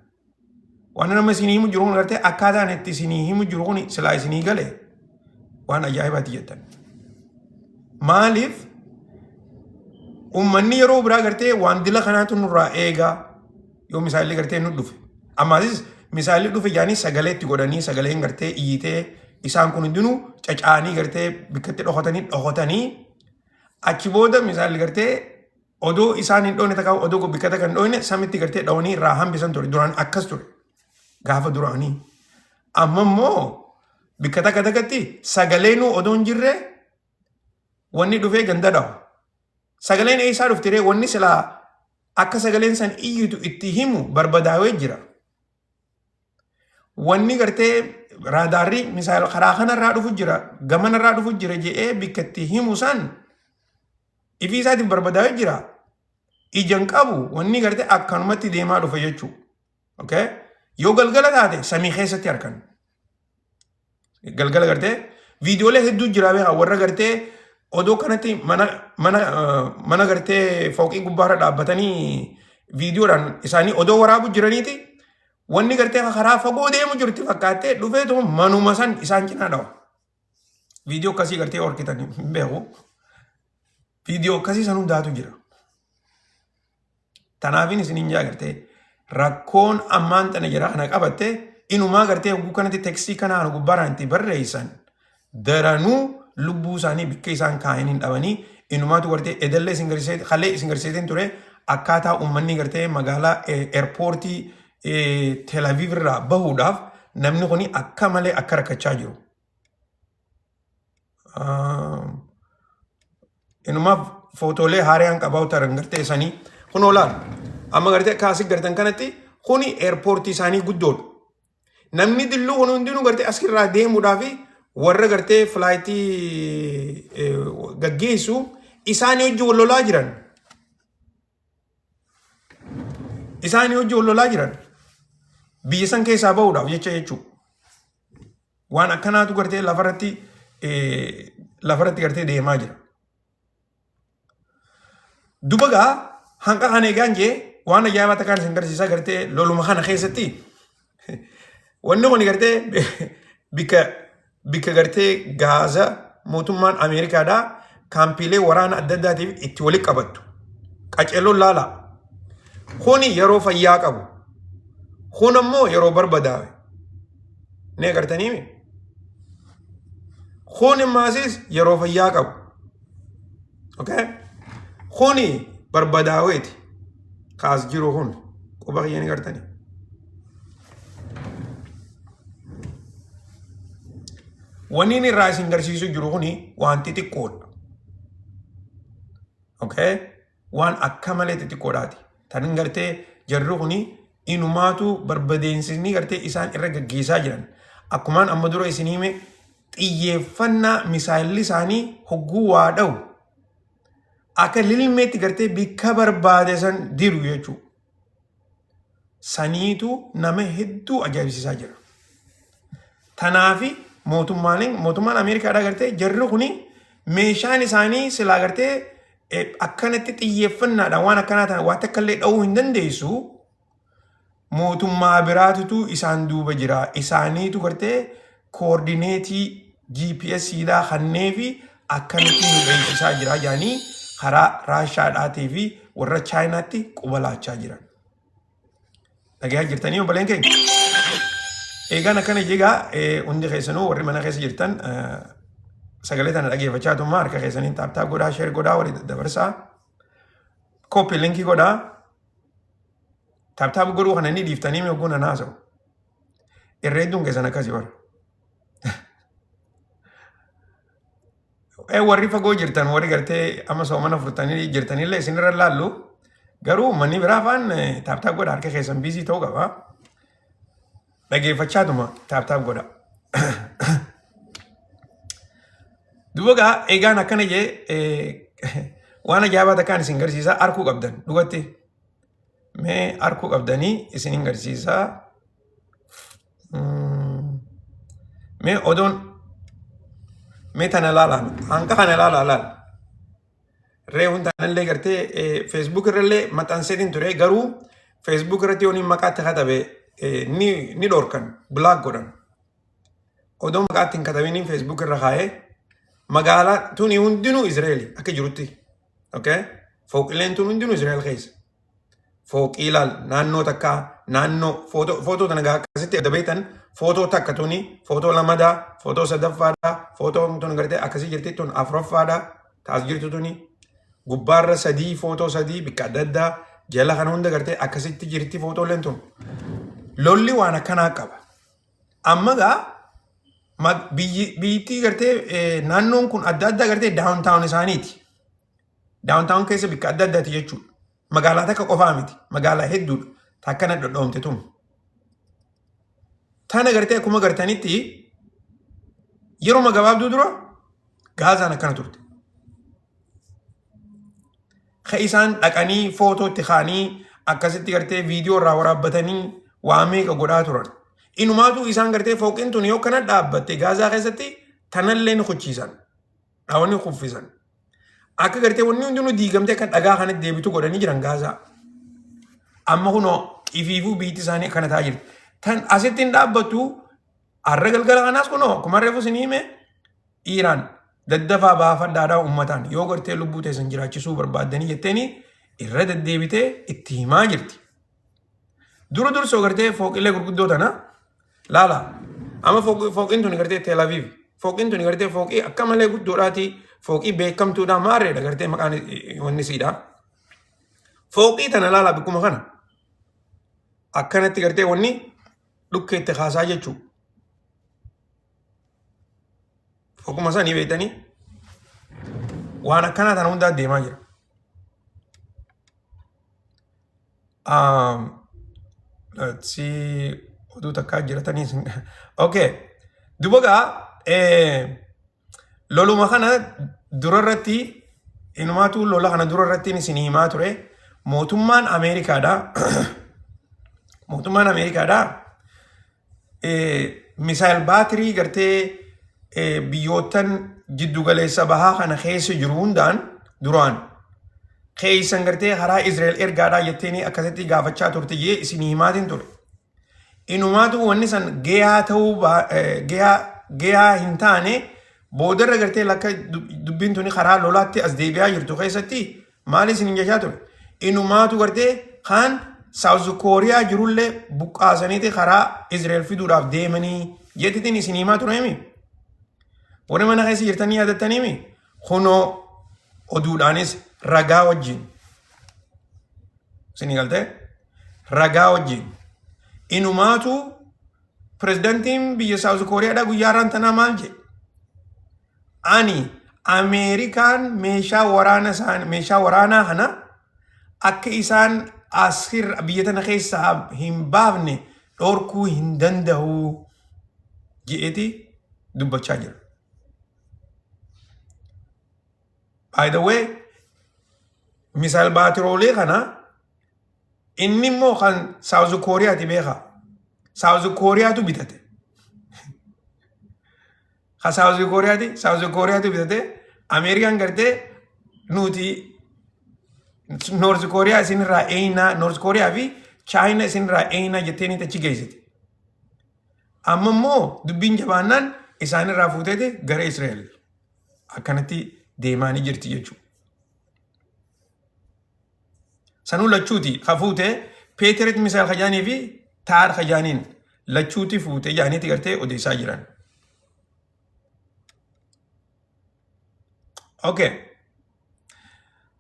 Waan nama isinii himu jiru kun gartee akkaataan itti isinii himu jiru kun silaa isinii gale waan ajaa'ibaati jettan. Maaliif uummanni yeroo biraa gartee waan dila kanaatu nurraa eegaa yoo misaayilli gartee nu dhufe. Ammaasis misaayilli dhufe jaanii sagalee itti godhanii sagaleen gartee iyyitee isaan kun hundinuu caca'anii gartee bikkatti dhokatanii dhokatanii achi booda misaayilli gartee odoo isaan hin dhoone takka odoo bikka takka hin dhoone samitti gartee dhawanii irraa hambisan ture duraan akkas ture gaafa duraanii. Amma immoo bikka takka takkatti sagaleenuu odoo hin jirre wanni dhufee ganda dhawa. Sagaleen eessaa dhufti ree wanni silaa akka sagaleen san iyyitu itti himu barbadaawee jira. Wanni gartee raadaarri misaayil karaa kanarraa dhufu jira gamanarraa dhufu jira jedhee bikka itti himu san ifii isaatiif barbadaawee jira. Ija hin qabu wanni gartee akkanumatti deemaa dhufa jechuudha. Okay? Yoo galgala taate samii keessatti argan. Galgala gartee viidiyoolee hedduu jira beekaa warra gartee odoo kanatti mana mana mana gartee fooqii gubbaarra dhaabbatanii viidiyoodhaan isaanii odoo waraabu jiraniiti wanni gartee karaa fagoo deemu jirti fakkaattee dhufeetuma manuma san isaan cinaa dhawa. Viidiyoo akkasii gartee horkitan hin beeku. Viidiyoo akkasii san hundaatu jira. Tanaafin isiniin jaa gartee rakkoon ammaan tana jira kana qabatte inumaa gartee hogguu kanatti tekstii kanaan gubbaaraan itti barreessan daranuu lubbuu isaanii bikka isaan kaa'an hin dhabanii inumaatu gartee edallee isin garsiisee kalee isin garsiiseetiin ture akkaataa uummanni gartee magaalaa eerpoortii Tel Aviv irraa bahuudhaaf namni kun akka malee akka rakkachaa jiru. Inumaa footoolee haaraan qabaa taran gartee sanii kun olaal amma gartee akka asii gartan kanatti kuni eerpoortii isaanii guddoodha. Namni dilluu kun hundinuu gartee asirraa deemuudhaaf warra gartee filaayitii gaggeessu isaanii hojii wal lolaa jiran. Isaanii hojii wal lolaa jiran. Biyya san keessaa bahuudhaaf jecha jechuudha. Waan akkanaatu gartee lafarratti lafarratti gartee deemaa jira. Duba gaa hanqa kana eegaan jee waan ajaa'ibaa takkaan isin garsiisaa gartee loluma kana keessatti wanni kun gartee bikka bikka gartee gaaza mootummaan Ameerikaadhaa kaampiilee waraana adda addaatiif itti walitti qabattu. Qaceelloon laala. Kuni yeroo fayyaa qabu. Kun ammoo yeroo barbadaawe. Ni agartanii Kun immaasis yeroo fayyaa qabu. Okay? Kuni barbadaaweeti kaas jiru kun quba kiyya ni gartanii. Wanni inni irraa isin garsiisu jiru kuni waan xixiqqoodha. Okay? Waan akka malee xixiqqoodhaati. Tan gartee jarri kuni inumaatu barbadeensisni gartee isaan irra gaggeessaa jiran. Akkumaan amma dura isin hime xiyyeeffannaa misaayilli isaanii hogguu waa dha'u akka lilmeetti gartee bikka barbaade san diru jechuudha. Saniitu nama hedduu ajaa'ibsiisaa jira. Tanaafi mootummaan Ameerikaadhaa gartee jarri kuni meeshaan isaanii silaa gartee akkanatti xiyyeeffannaadhaan waan akkanaa tana waan takka illee dha'uu hin dandeessu. Mootummaa biraatutu isaan duuba jira. Isaaniitu gartee koordineetii GPS dhaa kanneefi akkanatti nu dheeysisaa jira jedhanii karaa Raashaadhaatii fi warra Chaayinaatti quba laachaa jiran. Dhagayaa jirtanii obboleen keenya? Eegaan akkana jegaa hundi keessanuu warri mana keessa jirtan sagalee tana dhageeffachaa tummaa harka keessaniin tap tap godhaa, share godhaa, walii daddabarsaa, copy linkii godhaa. Tap tap godhuu kana ni dhiiftanii mee ogguun haasa'u. Irra hedduun keessan akkasii bara. Warri fagoo jirtan warri gartee amma soomana furtanii jirtanillee isinirra laallu garuu manni biraa afaan tap tap godha, harka keessan busy ta'uu qaba. Dhageeffachaatuma tap tap godha. Duuba gaa eegaan akkana jee waan ajaa'ibaa takkaan isin garsiisaa, arkuu qabdan dhugatti. Mee arkuu qabdanii isin garsiisaa. Mee odoon mee tana ilaalaa, hanqa kana ilaalaa laala. Reefuun tanallee gartee Facebook irrallee maxxanseetiin ture, garuu Facebook irratti yoon maqaatti katabe ni dhorkan, block godhan. Odoo maqaatti hin katabiniin Facebook irra kaa'ee magaalaa tuni hundinuu Israa'eel akka jirutti. Okay? Fooqileen tun hundinuu Israa'eel keessa. Fooqii ilaal, naannoo takkaa naannoo footoo tana gaa akkasitti adda beektan, footoo takka tuni, footoo lamadaa, footoo sadaffaadhaa, footoo tun gartee akkasii jirti, tun afuraffaadhaa taas jirtu, tuni gubbaarra sadii, footoo sadii bikka adda addaa jala kana hunda gartee akkasitti jirti footooleen tun. Lolli waan akkanaa qaba. Amma gaa biyyittii gartee naannoon kun adda addaa gartee downtown isaaniiti. Downtown keessa bikka adda addaati jechuudha. Magaalaa takka qofaa miti. Magaalaa hedduudha. Takkana dhodhoomte tun. Tana gartee akkuma gartanitti yeroo gabaabduu dura Gaazaan akkana turte. Ka isaan dhaqanii footoo itti kaanii akkasitti gartee viidiyoo irraa waraabbatanii waa meeqa godhaa turan. Inumaatu isaan gartee fooqiin tun yoo kana dhaabbatte Gaazaa keessatti tanallee ni kuchiisan. Dhaawanii kuffisan. Akka gartee wanni hundinuu diigamtee akka dhagaa kanatti deebitu godhanii jiran Gaazaa. Amma kunoo ifiifuu biyyi isaanii akkana ta'aa jirti. Tan asitti hin dhaabbattu, har'a galgala kanaas kunoo akkuma reefu isin hime Iiraan daddafaa baafadhaadhaa uummataan yoo gartee lubbuu teessan jiraachisuu barbaaddanii jetteeni irra deddeebitee itti himaa jirti. Dura dursoo gartee fooqilee gurguddoo tana laala. Amma fooqiin tuni gartee Tel Aviv. Fooqiin tuni gartee fooqii akka malee guddoodhaati. Fooqii beekamtuudha, maarreedha gartee maqaan wanni siidha. Fooqii tana laala, bikkuma kana. Akkanatti gartee wanni dhukkeetti kaasaa jechuudha. Fooquma sanii beektanii waan akkanaa tana hundaa deemaa jira. Let's see, oduu takkaa jiratanii. Okay. Duba gaa loluma kana durarratti, inumaatu lola kana durarratti isin himaa ture, mootummaan Ameerikaadha. Mootummaan Ameerikaadha. Missile battery gartee biyyoottan jiddugaleessa bahaa kana keessa jiru hundaan duraan keessan gartee karaa Israa'el ergaadhaa jetteeni akkasitti gaafachaa turte jee isin himaatiin ture. Inumaatu wanni san gahaa ta'uu gahaa hin taane, boodarra gartee lakka dubbiin tuni karaa lolaatti as deebi'aa jirtu keessatti maal isin jechaa ture? Inumaatu gartee kaan South Kooriyaa jirullee buqqaasaniiti karaa Israa'el fiduudhaaf deemanii jettitiin isin himaa tureemi. Warri mana keessa jirtanii yaadattaniimi kunoo oduudhaanis ragaa wajjin. Isinii galtee? Ragaa wajjin. Inumaatu pirezidantiin biyya Saawuz Kooriyaadhaa guyyaa har'aan tanaa maal jedhe? Ani Ameerikaan meeshaa waraana isaan meeshaa waraanaa kana akka isaan asirra biyya tana keessaa hin baafne dhorkuu hin danda'u jedheeti dubbachaa jira. By the way, misaayil baatiroolee kana inni immoo kan Saawuz Kooriyaati beekaa. Saawuz Kooriyaatu bitate. Ka Saawuz Kooriyaati, Saawuz Kooriyaatu bitate. Ameerikaan gartee nuti Noorz Kooriyaa isinirraa eeynaa, Noorz Kooriyaa fi Chaayina isinirraa eeynaa jettee achi geessite. Amma immoo dubbiin jabaannaan isaanirraa fuuteeti gara Israa'el akkanatti deemaanii jirti jechuudha. Sanuu lachuuti ka fuute Patriot missile kajaanii fi THAAD kajaaniin lachuuti fuute jaaniiti gartee odeessaa jiran. Okay.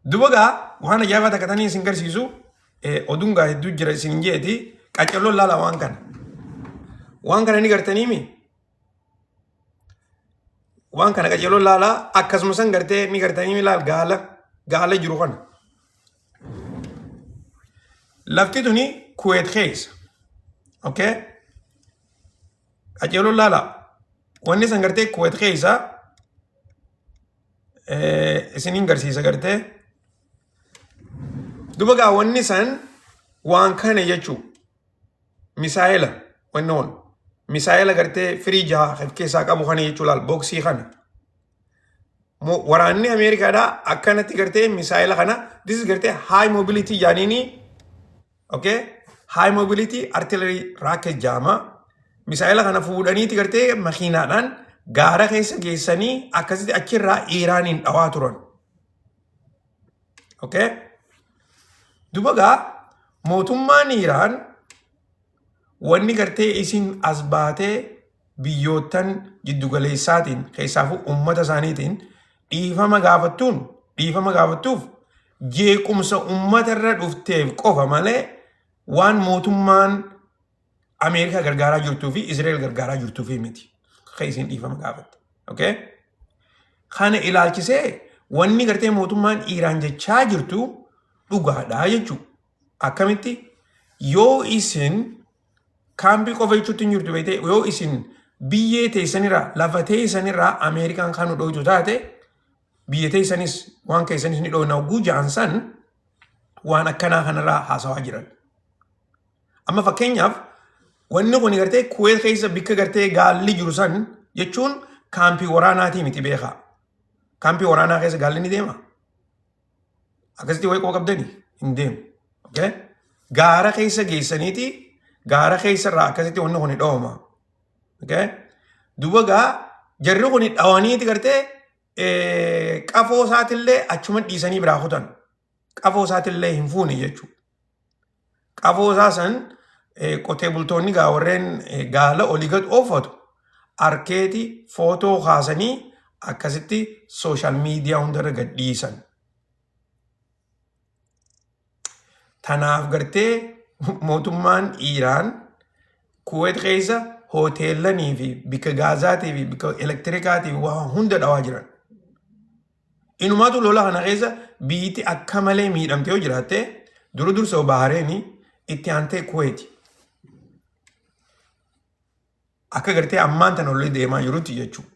Duba gaa waan ajaa'ibaa takka tanii isin garsiisu oduun gaa hedduu jira isin jeeti qaccalloon laala waan kana. Waan kana ni gartaniimi. Waan kana qaccalloon laala akkasuma san gartee ni gartaniimi laal gaala gaala jiru kana. Lafti tuni Kuweet keessa. Okay. Qaceelloon laala. Wanni san gartee Kuweet keessa isiniin garsiisa gartee. Duba gaa wanni san waan kana jechuu misaayila wanni on misaayila gartee firii jaha of keessaa qabu kana jechuu laal boksii kana. Waraanni Ameerikaadhaa akkanatti gartee misaayila kana this is gartee high mobility jaaniini. Okay? High mobility artillery rocket jaama. Misaa'ila kana fuudhaniiti gartee makiinaadhaan gaara keessa geessanii akkasitti achirraa Iiraaniin dhawaa turan. Okay? Duba gaa mootummaan Iiraan wanni gartee isin as baatee biyyoottan jiddugaleessaatiin keessaafuu uummata isaaniitiin dhiifama gaafattuun dhiifama gaafattuuf jeequmsa uummata irra dhufteef qofa malee waan mootummaan Ameerikaa gargaaraa jirtuu fi Israa'el gargaaraa jirtuu fi miti. Kan isin dhiifama gaafatte. Okay? Kana ilaalchisee wanni gartee mootummaan Iiraan jechaa jirtu dhugaadha jechuudha. Akkamitti yoo isin kaampii qofa jechuutti hin jirtu beektee yoo isin biyyee teessanirraa lafa teessanirraa Ameerikaan kan nu dhoytu taate biyya teessanis waan keessanis ni dhoyna hogguu ja'an san waan akkanaa kanarraa haasawaa jiran. Amma fakkeenyaaf wanni kun gartee Kuweet keessa bikka gartee gaalli jiru san jechuun kaampii waraanaatii miti beekaa. Kaampii waraanaa keessa gaalli ni deema. Akkasitti wayii quba qabdani hin deemu. Okay? Gaara keessa geessaniiti gaara keessa irraa akkasitti wanni kun dhawama. Okay? Duba gaa jarri kun dhawaniiti gartee qafoo isaatillee achuma dhiisanii biraa kutan. Qafoo isaatillee hin fuune jechuudha. Qafoo isaa san qotee bultoonni gaa warreen gaala olii gad oofatu arkeeti footoo kaasanii akkasitti sooshaal miidiyaa hundarra gad dhiisan. Tanaaf gartee mootummaan Iiraan Kuweet keessa hoteellanii fi bikka gaazaatii fi bikka elektirikaatii fi waa hunda dhawaa jiran. Inumaatu lola kana keessa biyyatti akka malee miidhamte yoo jiraatte dura dursa Bahareeni itti aantee Kuweeti. Akka gartee ammaan tana lolli deemaa jirutti jechuudha.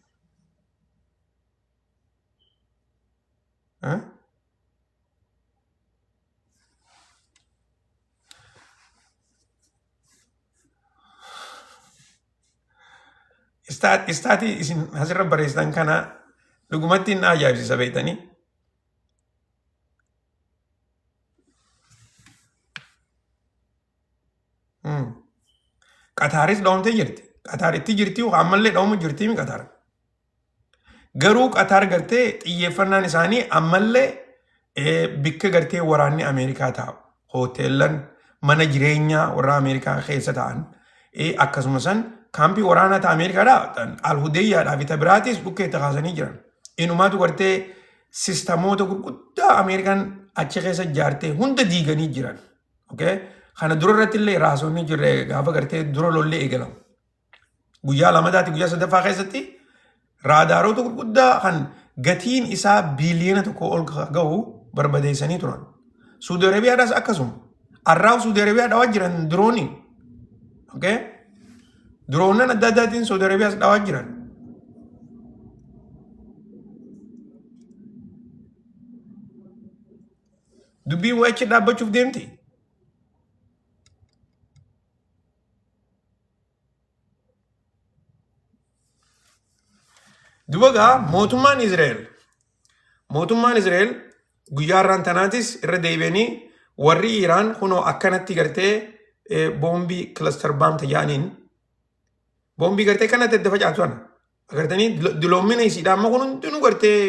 Istaatii isin asirra barreessitan kana dhugumatti na ajaa'ibsiisa beektanii. Qataaris dhawamtee jirti. Qataar itti jirti ammallee dhawamu jirti mi Qataar. Garuu Qataar gartee xiyyeeffannaan isaanii ammallee bikka gartee waraanni Ameerikaa taa'u hoteellan mana jireenyaa warra Ameerikaa keessa ta'an akkasuma san kaampii waraanaa ta'a Ameerikaadhaa Alhudeeyyaadhaa fi tabiraatis dhukkee itti kaasanii jiran. Inumaatu gartee sistamoota gurguddaa Ameerikaan achi keessa ijaarte hunda diiganii jiran. Okay? Kana dura irratti illee raasonni jirre gaafa gartee dura lollee eegalamu. Guyyaa lamadaati guyyaa sadaffaa keessatti raadaarota gurguddaa kan gatiin isaa biiliyoona 1 ol gahu barbadeessanii turan. Suudi Arabiyaadhaas akkasuma. Arraa Suudi Arabiyaa dhawaa jiran dirooniin. Okay? Diroonnan adda addaatiin Suudi Arabiyaas dhawaa jiran. Dubbiin wayi achi dhaabbachuuf deemti. Duba gaa mootummaan Israa'el guyyaa har'aan tanaatis irra deebi'anii warri Iiraan kunoo akkanatti gartee boombii cluster bomb tajaaniin boombii gartee kanatti adda facaatu kana agartanii diloommina isiidha amma kun hundinuu gartee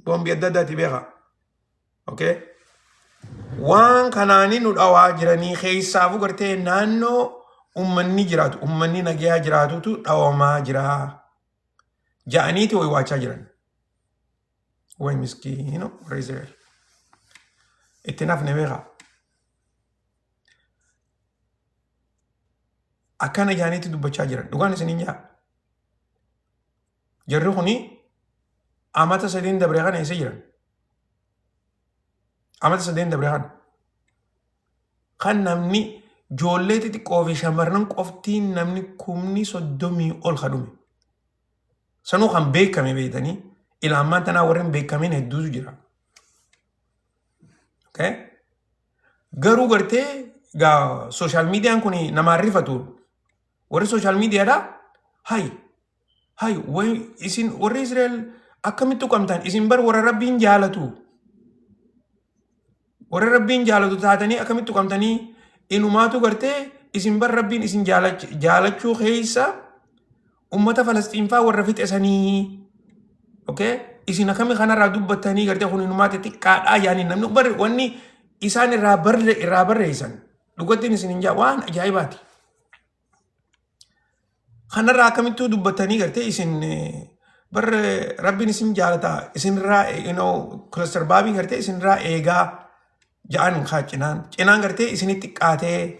boombii adda addaati beeka. Okay? Waan kanaanii nu dhawaa jiranii keessaafuu gartee naannoo ummanni jiraatu ummanni nagayaa jiraatutu dhawamaa jira ja'aniiti waywwaachaa jiran. Way miskiino warra Israa'el. Itti nafne beekaa. Akkana jaaniitti dubbachaa jiran. Dhugaan isiniin jaa. Jarri kuni amata 3 dabre kana eessa jiran? Amata 3 dabre kana. Kan namni ijoollee xixiqqoo fi shamarran qoftiin namni 30,000 ol ka dhume. Sanuu kan beekame beektanii ilaamaan tanaa warri hin beekamin hedduutu jira. Okay? Garuu gartee gaa social miidiyaan kun namaan rifatu. Warri social miidiyaadhaa hay hay way isin warri Israa'el akkamitti tuqamtan, isin bar warra Rabbiin jaalatu. Warra Rabbiin jaalatu taatanii akkamitti tuqamtanii, inumaatu gartee isin bar Rabbiin isin jaalachuu keessa ummata Falasxiin faa warra fixe sanii. Okay? Isin akkami kanarraa dubbattanii, gartee kun inumaatti xiqqaadhaa yaanii namni bar wanni isaan irraa barreessan dhugattiin isin hin jaa waan ajaa'ibaati. Kanarraa akkamittuu dubbattanii gartee isin bar Rabbiin isin jaalata isinirraa cluster bombii gartee isinirraa eegaa ja'an kaa cinaan cinaan gartee isinitti xiqqaatee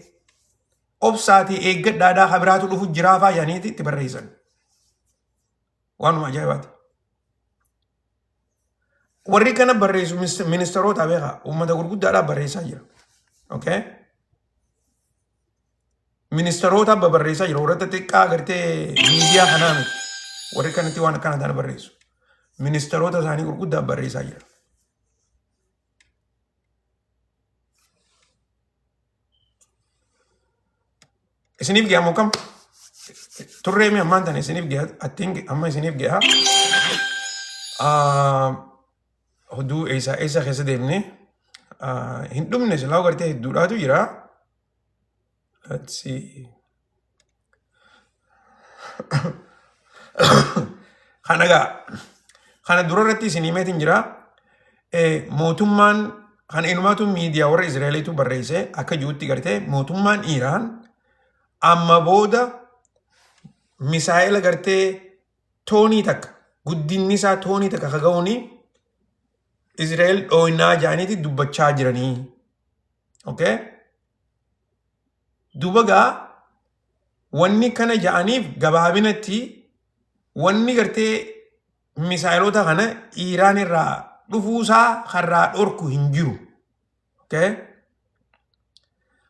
obsaatii eeggadhaadhaa habiraatu dhufu jiraafaa yaaniiti itti barreessan. Waanuma ajaa'ibaati. Warri kana barreessu ministeerota beekaa uummata gurguddaadhaaf barreessaa jira. Okay? Ministeerota barreessaa jira. Warra xixiqqaa gartee miidiyaa kanaa miti. Warri kanatti waan akkana ta'an barreessu. Ministeerota isaanii gurguddaa barreessaa jira. Isiniif ga'a moo kam? Turree mi ammaan tana isiniif ga'a? Attiin amma isiniif ga'a. Oduu eessaa eessa keessa deemne hin dhumne, silaa gartee hedduudhaatu jira. Let's see. Kana gaa kana dura irratti isin himeetiin jira. Mootummaan kana inumaatu miidiyaa warra Israa'eliitu barreesse akka jirutti gartee mootummaan Iiraan amma booda misaa'ela gartee toonii 1 guddinni isaa toonii 1 ka ga'uuni Israa'el dhooynaa jaaniiti dubbachaa jiranii. Okay? Duuba gaa wanni kana ja'aniif gabaabinatti wanni gartee misaa'eloota kana Iiraan irraa dhufuusaa karraa dhorku hin jiru. Okay?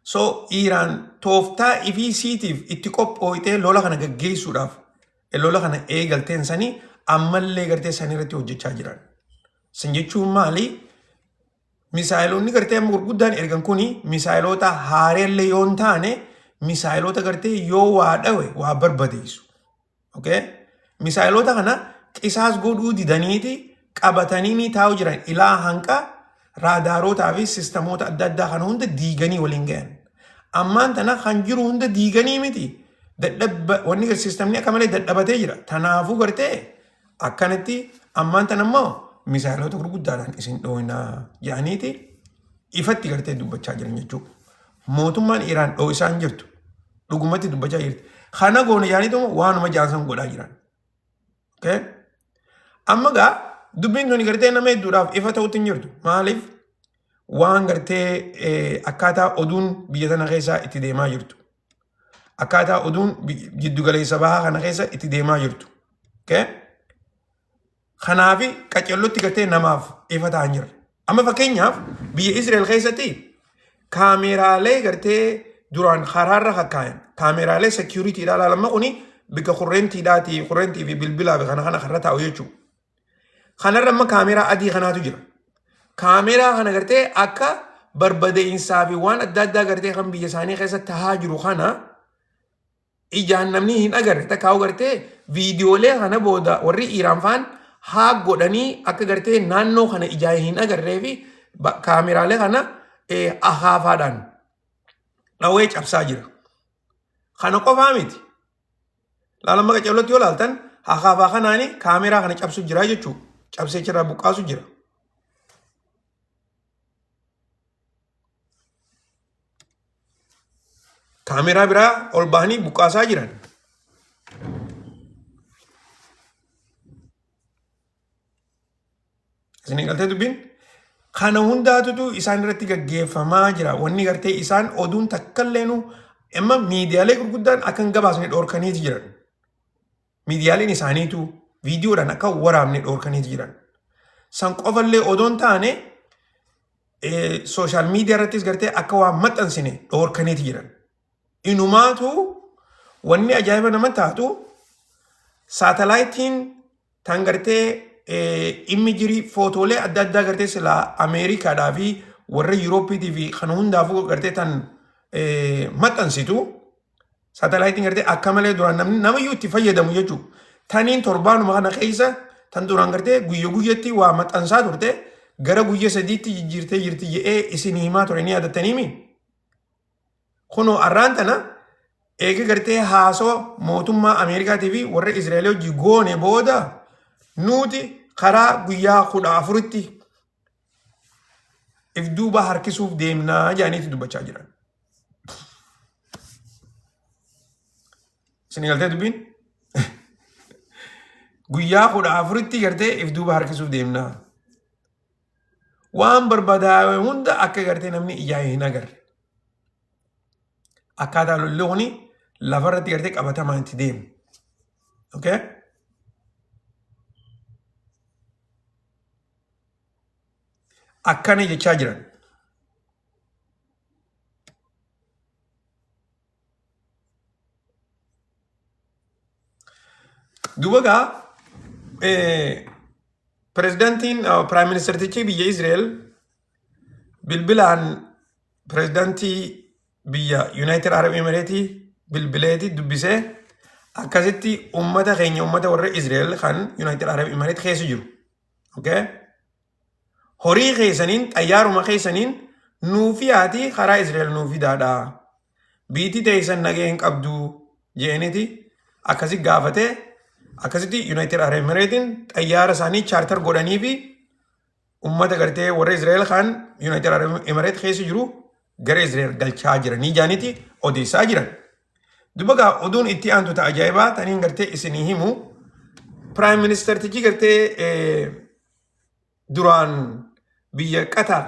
So Iiraan tooftaa ifii siitiif itti qophooytee lola kana gaggeessuudhaaf lola kana eegalteen sanii ammallee gartee sanii irratti hojjechaa jiran. San jechuun maali? Misaa'eloonni gartee amma gurguddaan ergan kuni misaa'eloota haareellee yoo hin taane misaa'eloota gartee yoo waa dhawe waa barbadeessu. Okay? Misaa'eloota kana qisaas godhuu didaniiti qabatanii ni taa'u jiran ilaa hanqa raadaarotaa fi sistemoota adda addaa kana hunda diiganii waliin gahan. Ammaan tana kan jiru hunda diiganii miti. Dadhabba wanni sistemni akka malee dadhabatee jira. Tanaafuu gartee akkanatti ammaan tana immoo misaa'eloota gurguddaadhaan isin dhooynaa jedhaniiti ifatti gartee dubbachaa jiran jechuudha. Mootummaan Iraan dhoo isaan jirtu dhugumatti dubbachaa jirti. Kana goone jedhaniitu waanuma jaansan godhaa jiran. Okay? Amma gaa dubbiin tuni gartee nama hedduudhaaf ifa ta'utti hin jirtu. Maaliif? Waan gartee akkaataa oduun biyya tana keessa itti deemaa jirtu. Akkaataa oduun jiddugaleessa bahaa kana keessa itti deemaa jirtu. Okay? Kanaafi qacellotti gartee namaaf ifa ta'an jira. Amma fakkeenyaaf biyya Israa'el keessatti kaameeraalee gartee duraan karaarra kakkaayan kaameeraalee securityidhaa ilaalama kuni bika kurreentiidhaati kurreentii fi bilbilaa fi kana kana karra taa'u jechuudha. Kanarra amma kaameeraa adii kanaatu jira. Kaameeraa kana gartee akka barbada'iinsaa fi waan adda addaa gartee kan biyya isaanii keessa tahaa jiru kana ijaan namni hin agarre takkaa'u gartee viidiyoolee kana booda warri Iiraan faan haa godhanii akka gartee naannoo kana ijaan hin agarree fi kaameraalee kana akaafaadhaan dhawee cabsaa jira. Kana qofaa miti. Laalamma qaceellotti yoo laaltan akaafaa kanaani kaameraa kana cabsu jira jechuudha. Cabsee achirraa buqqaasu jira. Kaameraa biraa ol bahanii buqqaasaa jiran. Isin galtee dubbiin? Kana hundaatutu isaan irratti gaggeeffamaa jira. Wanni gartee isaan oduun takkalleenu amma miidiyaalee gurguddaan akka hin gabaasne dhoorkaniiti jiran. Miidiyaaleen isaaniitu viidiyoodhaan akka hin waraabne dhoorkaniiti jiran. San qofallee odoon taane sooshaal miidiyaa irrattis gartee akka waan maxxansine dhoorkaniiti jiran. Inumaatu wanni ajaa'iba nama taatu saatalaayitiin tan gartee immijirii footoolee adda addaa gartee silaa Ameerikaadhaa fi warra Yuurooppiitii fi kan hundaafuu gartee tan maxxansitu saatalaayitiin gartee akka malee duraan namni namayyuu itti fayyadamu jechuudha. Taniin torbaanuma kana keessa tan duraan gartee guyya guyyatti waa maxxansaa turte gara guyya sadiitti jijjiirtee jirti jedhee isin himaa ture ni yaadattaniimi. Kunoo arraan tana eega gartee haasoo mootummaa Ameerikaatii fi warra Israa'el hojii goone booda nuti karaa guyyaa 14tti if duuba harkisuuf deemnaa jedhaniiti dubbachaa jiran. Isin galtee dubbiin? Guyyaa 14tti gartee if duuba harkisuuf deemnaa. Waan barbadaa'e hunda akka gartee namni ijaan hin agarre. Akkaataa lolli kuni lafarratti gartee qabatamaan itti deemu. Okay? Akkana jechaa jiran. Duuba gaa pirezidaantiin piraayim ministeertichi biyya Israa'el bilbilaan pirezidaantii biyya Yuunaayitid Arab Emireetii bilbileeti dubbisee akkasitti uummata keenya uummata warra Israa'el kan Yuunaayitid Arab Emireet keessa jiru. Okay? Horii keessaniin xayyaaruma keessaniin nuu fi'aatii karaa Israa'el nuu fidaadha. Biitii teessan nagee hin qabdu je'eniti akkasi gaafatee akkasitti Yuunaayitid Arab Emireetiin xayyaara isaanii chaartar godhanii fi ummata gartee warra Israa'el kan Yuunaayitid Arab Emireet keessa jiru gara Israa'el galchaa jiranii jaaniti odeessaa jiran. Duba gaa oduun itti aantu ta ajaa'ibaa taniin gartee isinii himu Piraayim Ministeertichi gartee duraan biyya Qatar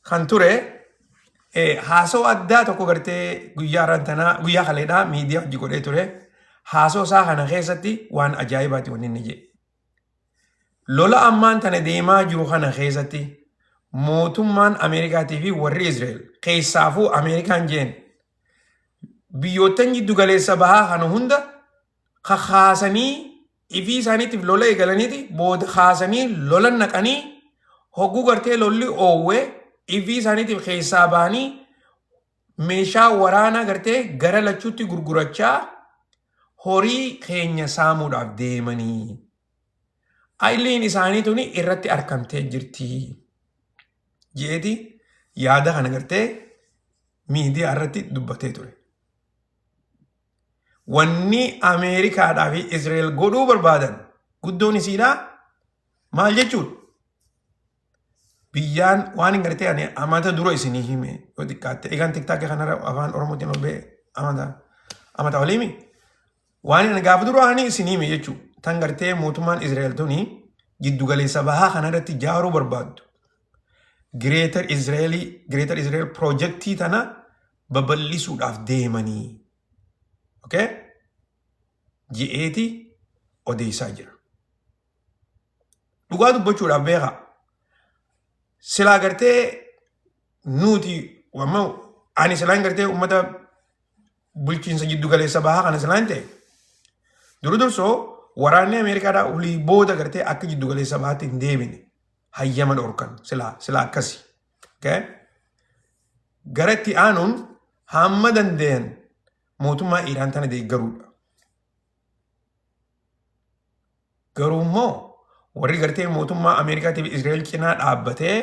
kan ture haasoo addaa tokko gartee guyyaa rantanaa guyyaa kaleedhaa miidiyaa hojii godhee ture. Haasoo isaa kana keessatti waan ajaa'ibaati wanni inni jedhe. Lola ammaan tana deemaa jiru kana keessatti mootummaan Ameerikaatii fi warri Israa'el keessaafuu Ameerikaan jeen biyyoottan jiddu galeessa bahaa kana hunda kakaasanii ifii isaaniitiif lola eegalaniiti booda kaasanii lola naqanii hogguu gartee lolli oowwe ifii isaaniitiif keessaa ba'anii meeshaa waraanaa gartee gara lachuutti gurgurachaa horii keenya saamuudhaaf deemanii. Ayiliin isaanii tuni irratti arkamtee jirti. Jeeti yaada kana gartee miidiyaa irratti dubbatee ture. Wanni Ameerikaadhaa fi Israa'el godhuu barbaadan guddoon isiidhaa maal jechuudha? Biyyaan waan hin gartee ani amata dura isinii hime yoo xiqqaatte egaan tiktaakii kanarra afaan Oromootiin ol ba'e amata amata oliimi. Waan ani gaafa dura ani isinii hime jechuudha. Tan gartee mootummaan Israa'el tuni jiddugaleessa bahaa kanarratti ijaaruu barbaaddu. Greater Israel Projectii tana babal'isuudhaaf deemanii. Okay? Ji'eeti odeessaa jira. Dhugaa dubbachuudhaaf beekaa. Silaa gartee nuti amma ani silaan gartee uummata bulchiinsa jiddugaleessa bahaa kana silaan ta'e, duru dursoo waraanni Ameerikaadhaa olii booda gartee akka jiddugaleessa bahaatti hin deebine hayyama dhorkan silaa akkasi. Okay? Gara itti aanuun hamma danda'an mootummaa Iraan tana deeggaruudha. Garuu immoo warri gartee mootummaa Ameerikaatiif Israa'el cinaa dhaabbatee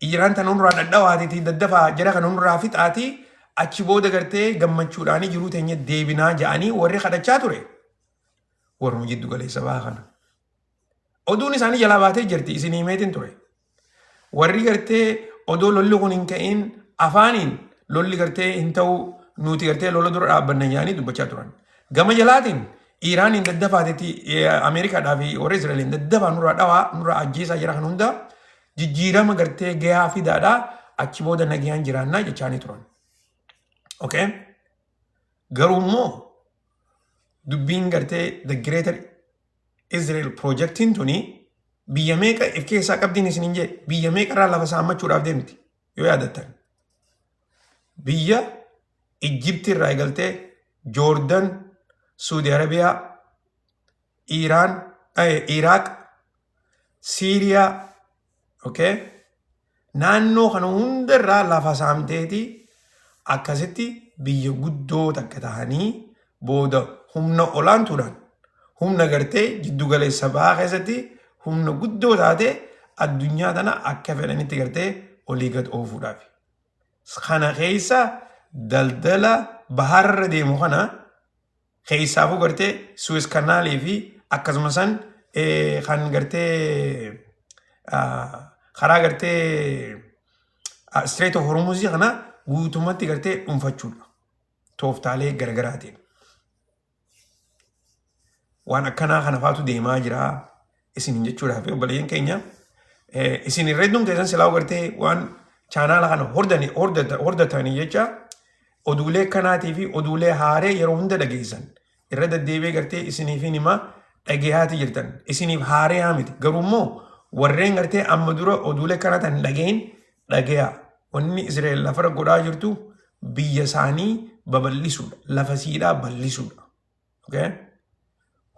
Iraan tana nurraa dhadhawaatiitii daddafaa jara kana nurraa fixaatii achi booda gartee gammachuudhaanii jiruu teenya deebinaa ja'anii warri kadhachaa ture warruma jiddu galeessa bahaa kana. Oduun isaanii jalaa baatee jirti, isin himeetiin ture. Warri gartee odoo lolli kun hin ka'in afaaniin lolli gartee hin ta'u, nuti gartee lola dura dhaabbanna jedhanii dubbachaa turan. Gama jalaatiin Iraaniin daddafaatetti Ameerikaadhaa fi warra Israa'eliin daddafaa nurraa dhawaa, nurraa ajjeesaa jira kan hunda jijjiirama gartee gahaa fidaadhaa, achi booda nagayaan jiraannaa jechaanii turan. Okay? Garuu immoo dubbiin gartee the Greater Israel Projectiin tuni biyya meeqa if keessaa qabdiin isiniin jee, biyya meeqa irraa lafa saammachuudhaaf deemti yoo yaadattan. Biyya Ijjipti irraa eegaltee Joordan, Suudi Arabiyaa, Iiraan, Iraaq, Siiriyaa, okay? Naannoo kana hunda irraa lafa saamteeti akkasitti biyya guddoo takka ta'anii booda humna olaantuudhaan humna gartee jiddugaleessa bahaa keessatti humna guddoo taate addunyaa tana akka fedhanitti gartee olii gad oofuudhaaf. Kana keessa daldala baharra deemu kana keessaafuu gartee Suez Canalii fi akkasuma san kan gartee karaa gartee Strait of Hormuz kana guutummaatti gartee dhuunfachuudha. Tooftaalee garaagaraatiin. Waan akkanaa kana faatu deemaa jira isin jechuudhaaf, obboleeyyan keenya. Isin irra hedduun keessan silaa gartee waan chaanaala kana hordatanii jecha oduulee kanaatii fi oduulee haaree yeroo hunda dhageessan irra deddeebi'ee gartee isiniif hima dhageehaati jirtan, isiniif haaree haa miti. Garuu immoo warreen gartee amma dura oduulee kana tan dhageen dhageeyaa, wanni Israa'el lafarra godhaa jirtu biyya isaanii babal'isuudha, lafa siidhaa bal'isuudha. Okay?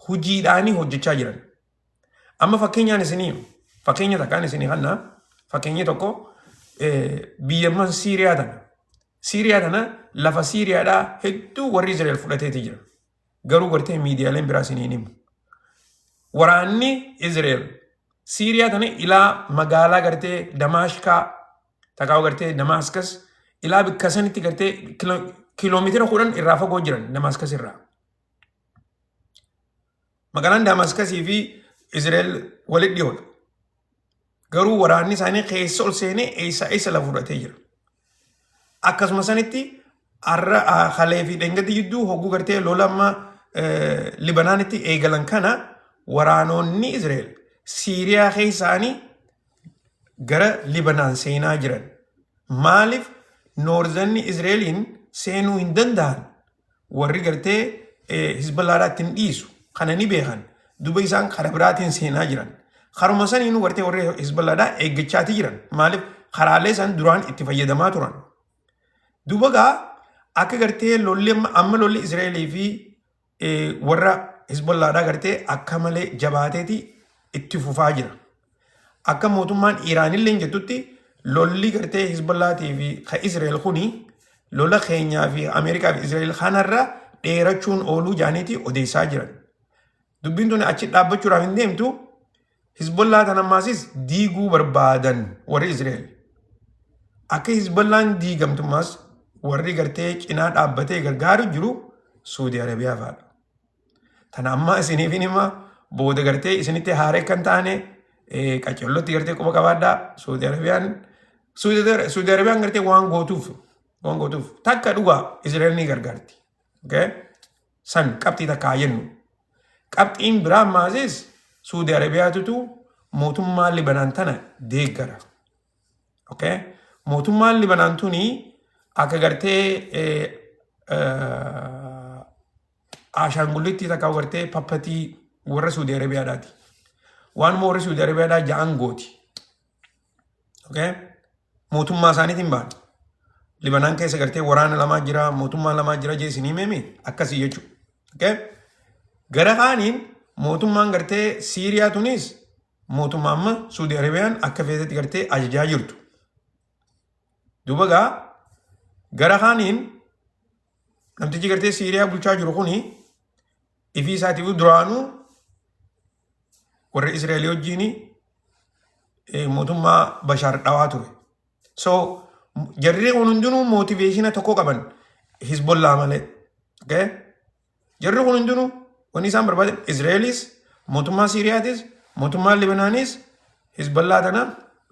Hojiidhaanii hojjechaa jiran. Amma fakkeenyaan isinii fakkeenya takkaan isinii kanna, fakkeenyi tokko biyyamman Siiriyaa tana. Siiriyaa tana, lafa Siiriyaadhaa hedduu warri Israa'el fudhateeti jira. Garuu gartee miidiyaaleen biraa isiniin himu. Waraanni Israa'el Siiriyaa tana ilaa magaalaa gartee Damaashkaa takkaa gartee Damaaskas ilaa bikka sanitti gartee kiiloomeetira 10 irraa fagoo jiran Damaaskas irraa. Magaalaan Damaskasii fi Israa'el walitti dhiyoodha. Garuu waraanni isaanii keessa ol seenee eessa eessa lafa fudhatee jira. Akkasuma sanitti har'a halee fi dhengatti jidduu hogguu gartee lola amma Libanaanitti eegalan kana waraanonni Israa'el Siiriyaa keessaanii gara Libanaan seenaa jiran. Maaliif northernni Israa'eliin seenuu hin danda'an? Warri gartee Hizballaadhaa ittiin dhiisu kana ni beekan. Duba isaan karaa biraatiin seenaa jiran. Karuma saniinuu gartee warri Hizballaadhaa eeggachaati jiran. Maaliif karaalee isaan duraan itti fayyadamaa turan. Duba gaa akka gartee lolli amma lolli Israa'elii fi warra Hizballaadhaa gartee akka malee jabaateeti itti fufaa jira. Akka mootummaan Iraanillee jettutti lolli gartee Hizballaatii fi ka Israa'el kuni lola keenyaa fi Ameerikaa fi Israa'el kanarra dheerachuun ooluu jaaniiti odeessaa jiran. Dubbiin tuni achi dhaabbachuudhaaf hin deemtu. Hizbollaa tan ammaasis diiguu barbaadan warri Israa'el. Akka Hizbollaan diigamtummaas warri gartee cinaa dhaabbatee gargaaru jiru Suudi Arabiyaa fa'aadha. Tana amma isiniif hin hima, booda gartee isinitti haaree kan taane qacellotti gartee quba qabaadhaa. Suudi Arabiyaan gartee waan gootuuf takka dhugaa Israa'el ni gargaarti. Okay? San qabxii takka haa jennu. Qabxiin biraa ammaasis Suudi Arabiyaatutu mootummaa Libanaan tana deeggara. Okay? Mootummaan Libanaan tuni akka gartee ashaangullitti takka gartee pappatii warra Suudi Arabiyaadhaati. Waanuma warri Suudi Arabiyaadhaa ja'an gooti. Okay? Mootummaa isaaniitiin ba'an. Libanaan keessa gartee waraana lamaa jira, mootummaa lamaa jira jee isinii meemi akkasii jechuudha. Okay? Gara kaaniin mootummaan gartee Siiriyaa tunis mootummaa amma Suudi Arabiyaan akka feetetti gartee ajajaa jirtu. Duuba gaa gara kaaniin namtichi gartee Siiriyaa bulchaa jiru kuni ifii isaatiif duraanuu warra Israa'elii wajjin mootummaa Bashaar dhawaa ture. So jarri kun hundinuu mootiveeshina tokko qaban Hizbollaa malee. Okay? Jarri kun hundinuu wanni isaan barbaadan Israa'elis, mootummaa Siiriyaatis, mootummaa Libanaanis Hizbollaa tana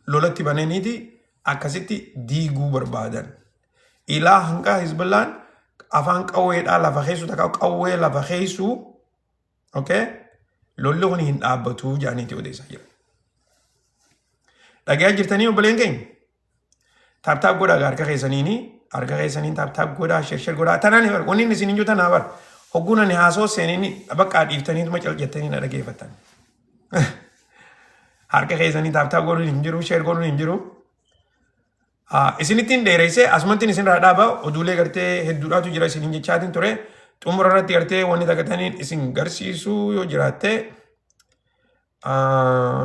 lolatti bananiiti akkasitti diiguu barbaadan. Ilaa hanga Hizbollaan afaan qawweedhaa lafa keessu takka qawwee lafa keessu okay? Lolli kun hin dhaabbatu jedhaniiti odeessaa jiran. Dhagayaa jirtanii obboleen keenya? Tap tap godhaa harka keessaniini harka keessaniin tap tap godhaa share share godhaa tanaan bar wanni inni isin hin jiru tanaa bar hogguun ani haasoo seenini bakka dhiiftaniituma cal jettanii na dhageeffattan. Harka keessanii tap tap godhuun hin jiru share godhuun hin jiru. Isinittiin dheeressee asumattiin isinirraa dhaaba oduulee gartee hedduudhaatu jira isiniin jechaatiin ture xumura irratti gartee wanni takkataniin isin garsiisuu yoo jiraatte.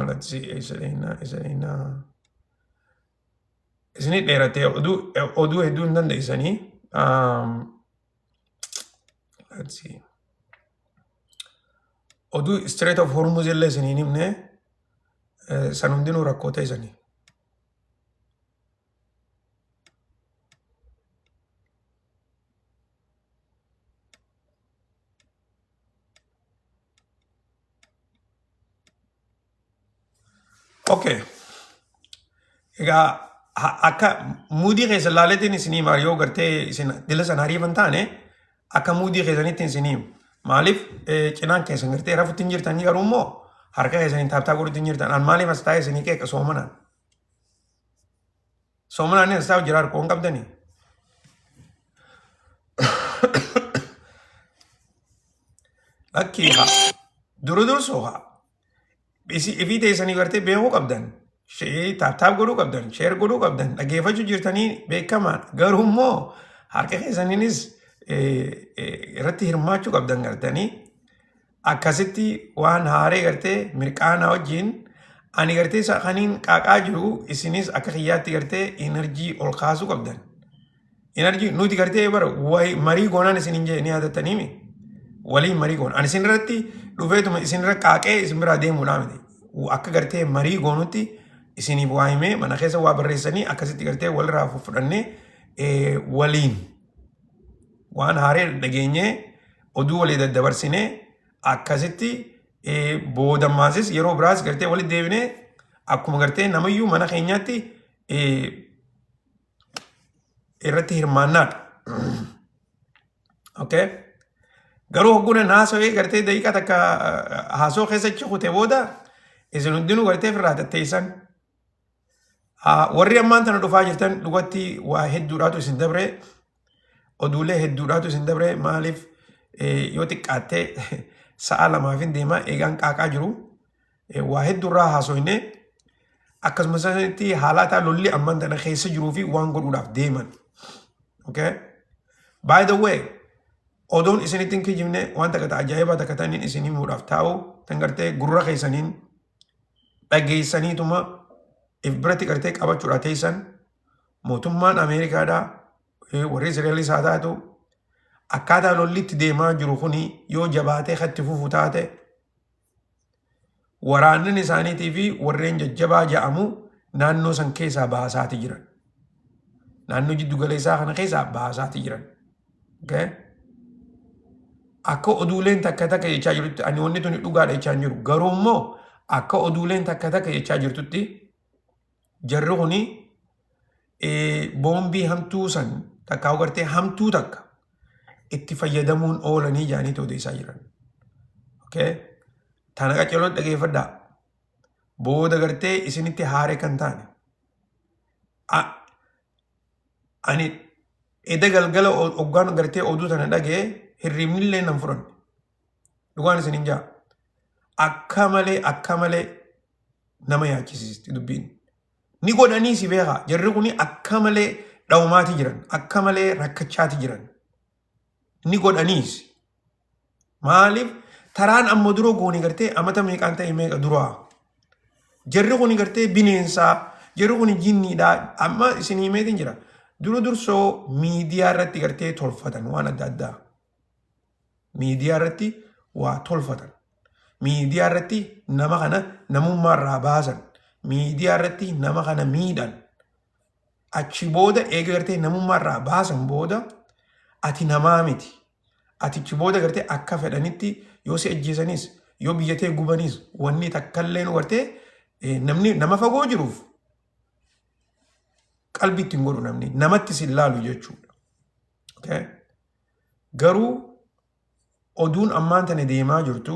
Let's see, eessa dheenaa, eessa dheenaa. Isinii dheeratee oduu oduu hedduu hin dandeessanii. Let's see. Oduu Strait of Hormuz illee isiniin himne san hundinuu rakkoo ta'isanii. Okay. Egaa akka muudii keessa laaleetiin isinii hima yoo gartee isin dila sana hariifan taane akka muudii keessanitti isinii hima. Maaliif cinaan keessan gartee rafutti hin jirtanii garuu immoo harka keessaniin tap tap godhutti hin jirtan. An maaliif as taa'ee isinii qeeqa soomanaan? Soomanaan as taa'u jira harkoo hin qabdanii? Lakkii haa. Duru dursoo haa. Ifii teessanii gartee beekuu qabdan. Tap tap godhuu qabdan. Share godhuu qabdan. Dhageeffachuu jirtanii beekamaa. Garuu immoo harka keessaniinis irratti hirmaachuu qabdan gartanii. Akkasitti waan haaree gartee mirqaanaa wajjin ani gartee isa kaniin qaaqaa jiru isinis akka kiyyaatti gartee energy ol kaasuu qabdan. Energy nuti gartee bara marii goonaan isin hin jee ni yaadattaniimi. Waliin marii goona. Ani isin irratti dhufeetuma isin irra qaaqee isin biraa deemuudhaa miti. Akka gartee marii goonutti isiniif waa himee mana keessa waa barreessanii akkasitti gartee walirraa fudhannee waliin waan haaree dhageenyee oduu walii daddabarsinee akkasitti boodamaasis yeroo biraas gartee walitti deebinee akkuma gartee namayyuu mana keenyaatti irratti hirmaannaadha. Okay? Garuu hogguna haasawee gartee daqiiqaa takka haasoo keessa achi kute booda isin hundinuu gartee ofirraa tatteessan. Warri ammaan tana dhufaa jirtan dhugatti waa hedduudhaatu isin dabre oduulee hedduudhaatu isin dabre maaliif yoo xiqqaattee sa'a lamaaf hin deema eegaan qaaqaa jiru waa hedduurraa haasoyne akkasumas sanitti haalaataa lolli ammaan tana keessa jiruu fi waan godhuudhaaf deeman. Okay? By the way, odoon isinitti hin kijibne waan takka ajaa'ibaa takka ta'aniin isin himuudhaaf taa'u tan gartee gurra keessaniin dhageessaniituma if biratti gartee qabachuudha teessan mootummaan Ameerikaadhaa warri Israa'elis haa taatu akkaataa lolli itti deemaa jiru kuni yoo jabaatee kan itti fufu taate waraannin isaaniitii fi warreen jajjabaa ja'amu naannoo san keessaa baasaati jiran. Naannoo jiddu galeessaa kana keessaa baasaati jiran. Okay? Akka oduuleen takka takka jechaa jirutti ani wanni tuni dhugaadha jechaa hin jiru. Garuu immoo akka oduuleen takka takka jechaa jirtutti jarri kuni boombii hamtuu san takka gartee hamtuu takka itti fayyadamuun oolanii jaaniitu odeessaa jiran. Okay? Tana qaceloo dhageeffadhaa. Booda gartee isinitti haaree kan taane. Ani eda galgala hoggaan gartee oduu tana dhagee hirribnillee nan fudhanne. Dhugaan isinin jaa. Akka malee akka malee nama yaachisiisti dubbiin. Ni godhanii si beekaa. Jarri kuni akka malee dhawmaati jiran. Akka malee rakkachaati jiran. Ni godhaniis. Maaliif taraan amma dura goone gartee amata meeqaan ta'e meeqa duraa. Jarri kuni gartee bineensaa, jarri kuni jinniidha. Amma isin himeetiin jira. Dura dursoo miidiyaa irratti gartee tolfatan waan adda addaa. Miidiyaa irratti waa tolfatan. Miidiyaa irratti nama kana namummaa irraa baasan. Miidiyaa irratti nama kana miidhan. Achi booda eega gartee namummaa irraa baasan booda ati namaa miti. Ati achi booda gartee akka fedhanitti yoo si ajjeesanis yoo biyya tee gubanis wanni takkallee nu gartee namni nama fagoo jiruuf qalbii ittiin godhu namni namatti si laalu jechuudha. Okay? Garuu oduun ammaan tana deemaa jirtu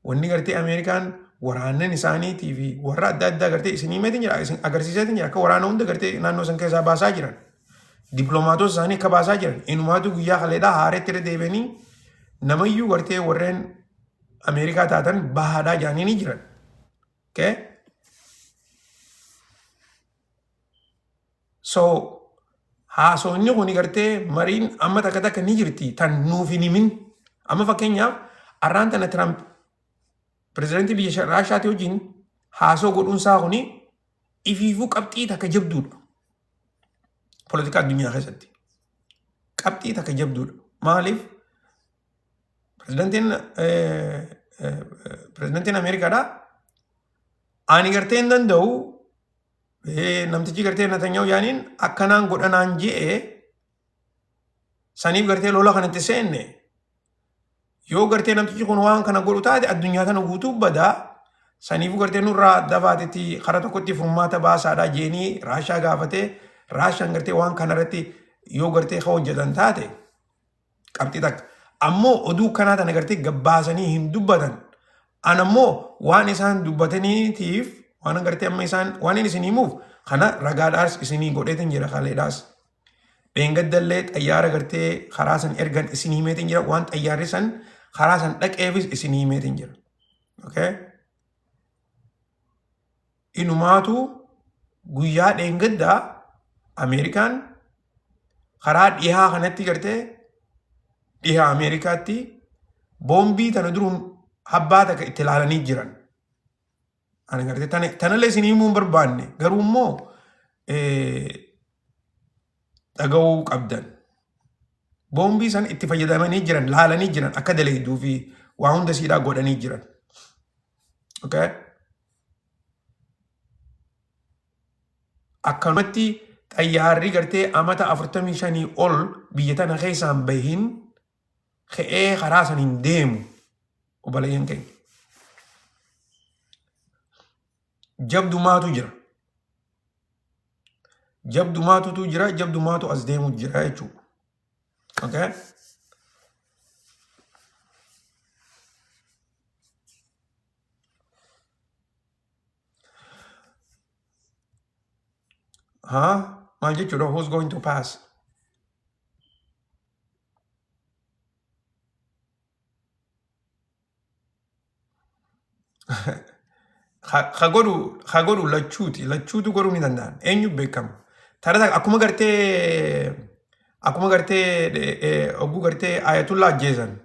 wanni gartee Ameerikaan waraannan isaaniitii fi warra adda addaa gartee isin himeetiin jira isin agarsiiseetiin jira akka waraana hunda gartee naannoo san keessaa baasaa jiran. Dippiloomaatota isaanii akka baasaa jiran. Inumaatu guyyaa kaleedhaa haareetti irra deebi'anii namayyuu gartee warreen Ameerikaa taatan bahaadhaa jedhanii ni jiran. Okay? So haasofni kun gartee mariin amma takka takka ni jirti tan nuuf hin himin. Amma fakkeenyaaf arraan tana Tiraamp pirezidaantii biyya Raashaatii wajjin haasoo godhuun isaa kuni ifiifuu qabxii takka jabduudha. Poolitikaa addunyaa keessatti. Qabxii takka jabduudha. Maaliif pirezidaantiin pirezidaantiin Ameerikaadhaa ani gartee hin danda'u namtichi gartee Netanyahu yaaniin akkanaan godhanaan je'e saniif gartee lola kanatti seenne yoo gartee namtichi kun waan kana godhu taate addunyaa tana guutuu badaa saniifuu gartee nurraa dafaatetti kara tokkotti furmaata baasaadha jeenii Raashaa gaafatee Raashaan gartee waan kanarratti yoo gartee ka hojjetan taate qabxii takka. Ammoo oduu kanaa tana gartee gabbaasanii hin dubbatan. An ammoo waan isaan dubbataniitiif waan gartee amma isaan waan inni isin himuuf kana ragaadhaas isinii godheetiin jira kaleedhaas. Dheengaddallee xayyaara gartee karaa san ergan isin himeetiin jira waan xayyaarri san karaa san dhaqeefis isin himeetiin jira. Okay? Inumaatu guyyaa dheengaddaa Ameerikaan karaa dhihaa kanatti gartee dhiha Ameerikaatti boombii tana duruun habbaa takka itti ilaalanii jiran. Ani gartee tanallee isin himuu hin barbaanne garuu immoo dhaga'uu qabdan. Boombii san itti fayyadamanii jiran laalanii jiran akka dalayduu fi waa hunda siidhaa godhanii jiran. Okay? Akkanumatti xayyaarri gartee amata 45 ol biyya tana keessaan bahin ka'ee karaa san hin deemu obboleeyyan keenya. Jabdumaatu jira. Jabdumaatutu jira, jabdumaatu as deemu jira jechuudha. Okay? Huh? Maal jechuudha? Who's going to pass? Ka godhu ka godhu lachuuti. Lachuutu godhuu ni danda'an. Eenyu beekama? Tara takka akkuma gartee ogguu gartee ayatullaa ajjeesan.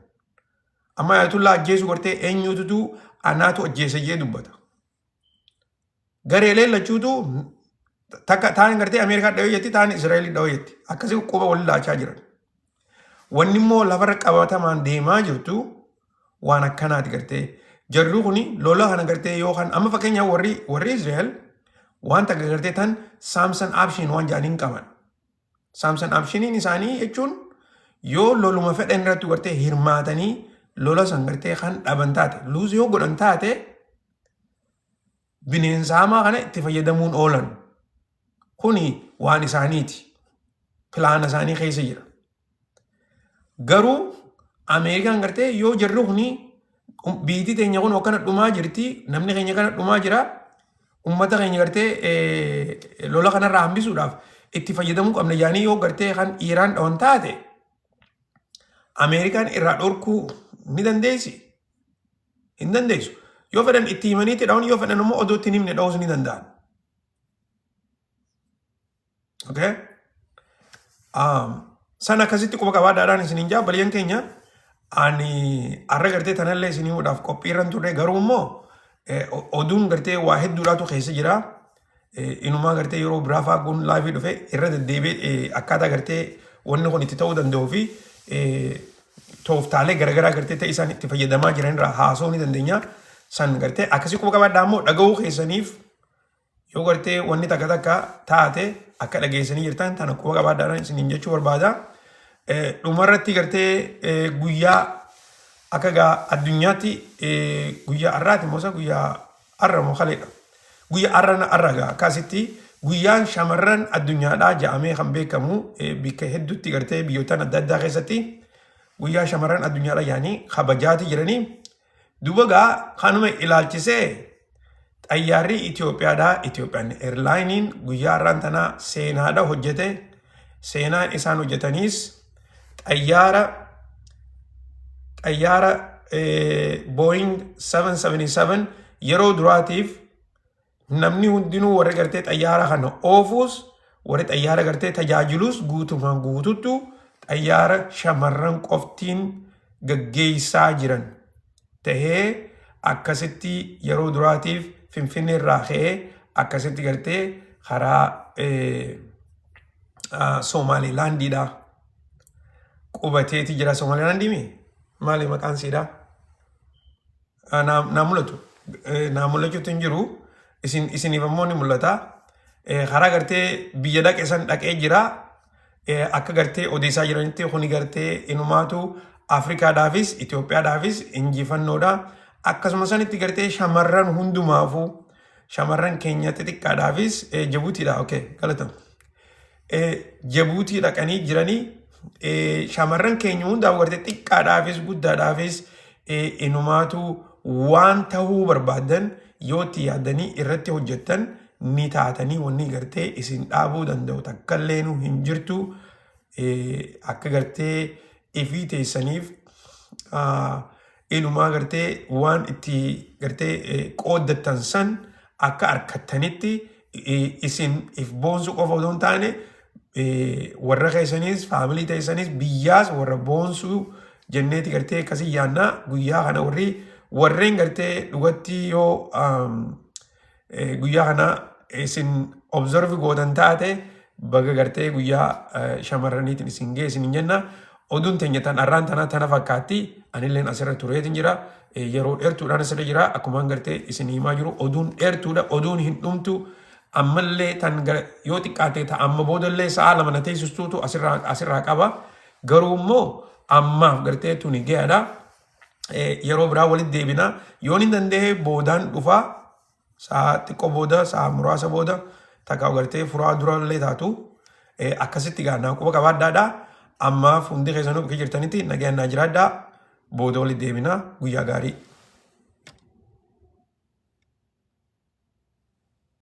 Amma ayatullaa ajjeesu gartee eenyututu anaatu ajjeese jee dubbata. Gareeleen lachuutu takka taan gartee Ameerikaa dhawee jetti taan Israa'el dhawee jetti. Akkasii quba wal laachaa jiran. Wanni immoo lafarra qabatamaan deemaa jirtu waan akkanaati gartee. Jarri kuni lola kana gartee yookaan amma fakkeenyaaf warri Israa'el waan takka gartee tan Saamsan Option waan jedhaniin qaban. Saamsan Optioniin isaanii jechuun yoo loluma fedhan irratti gartee hirmaatanii lola san gartee kan dhaban taate lose yoo godhan taate bineensa hamaa kana itti fayyadamuun oolan. Kuni waan isaaniiti. Pilaana isaanii keessa jira. Garuu Ameerikaan gartee yoo jarri kuni Biitii teenya kun akkana dhumaa jirti. Namni keenya kana dhumaa jira. Uummata keenya gartee lola kanarraa hambisuudhaaf itti fayyadamuu qabna yaanii yoo gartee kan Iiraan dhawan taate, Ameerikaan irraa dhorkuu ni dandeessi? Hin dandeessu. Yoo fedhan itti himaniitti dhawan, yoo fedhan immoo odoo itti hin himne dha'uus ni danda'an. Okay? Sana akkasitti quba qabaadhaadhaan isiniin jaa baliyyan keenya. Ani har'a gartee tanallee isin himuudhaaf qophii irra hin turre, garuu immoo oduun gartee waa hedduudhaatu keessa jira. Inumaa gartee yeroo biraa fa'aa kun live dhufe irra deddeebi'ee akkaataa gartee wanni kun itti ta'uu danda'uu fi tooftaalee garaagaraa gartee ta'e isaan itti fayyadamaa jiran irraa haasa'uu ni dandeenya. San gartee akkasii quba qabaadhaa. Immoo dhaga'uu keessaniif yoo gartee wanni takka takka taate akka dhageessanii jirtan tana quba qabaadhaan isiniin jechuu barbaada. Dhumarratti gartee guyyaa akka gaa addunyaatti guyyaa har'aati moo isa guyyaa har'a moo kaleedha. Guyyaa har'a har'a gaa akkasitti guyyaan shamarran addunyaadhaa jedhamee kan beekamu bikka hedduutti gartee biyyootaan adda addaa keessatti guyyaa shamarran addunyaadhaa jedhanii kabajaati jiranii. Duuba gaa kanuma ilaalchisee xayyaarri Itoophiyaadhaa, Ethiopian Airlineiin, guyyaa har'aan tanaa seenaadha hojjete. Seenaan isaan hojjetaniis xayyaara Boeing 777 yeroo duraatiif namni hundinuu, warri gartee xayyaara kana oofuus, warri xayyaara gartee tajaajilus, guutumaan guututtu xayyaara shamarran qoftiin gaggeessaa jiran tahee akkasitti yeroo duraatiif Finfinnee irraa ka'ee akkasitti gartee karaa Somaalilaandiidha qubateeti jira. Somaalilaandii mi maali maqaan siidha? Naa mul'atu. Naa mul'achuutti hin jiru. Isiniif ammoo ni mul'ata. Karaa gartee biyya dhaqe san dhaqee jira. Akka gartee odeessaa jiranitti kuni gartee inumaatu Afrikaadhaafis Itoophiyaadhaafis injifannoodha. Akkasuma sanitti gartee shamarran hundumaafuu, shamarran keenya xixiqqaadhaafis Jabuutiidha. Okay, galatamu. Jabuutii dhaqanii jiranii shamarran keenya hundaaf gartee xiqqaadhaafis guddaadhaafis inumaatu waan tahuu barbaadan yoo itti yaadanii irratti hojjettan ni taatanii, wanni gartee isin dhaabuu danda'u takkallee nu hin jirtu. Akka gartee ifii teessaniif inumaa gartee waan itti gartee qooddattan san akka harkattanitti isin if boonsuu qofa otoo hin taane, warra keessaniis, family teessaniis, biyyaas warra boonsuu jenneeti gartee akkasii yaannaa. Guyyaa kana warri warreen gartee dhugatti yoo guyyaa kana isin observe gootan taate, baga gartee guyyaa shamarraniitiin isin ga'e isin jenna. Oduun teenya tan arraan tana tana fakkaatti. Anilleen asirra tureetin jira. Yeroo dheertuudhaan asirra jira. Akkumaan gartee isin himaa jiru oduun dheertuudha. Oduun hin dhumtu. Ammallee tan yoo xiqqaate ta amma boodallee sa'a 2 na teessistuutu asirraa qaba. Garuu immoo ammaaf gartee tuni gahaadha. Yeroo biraa walitti deebina. Yoon hin danda'e boodaan dhufaa. Sa'a xiqqoo booda, sa'a muraasa booda takka gartee furaa durallee taatu akkasitti gaa naa quba qabaadhaadha. Ammaaf hundi keessanuu bakka jirtanitti nagaan naa jiraadhaa. Booda walitti deebina. Guyyaa gaarii.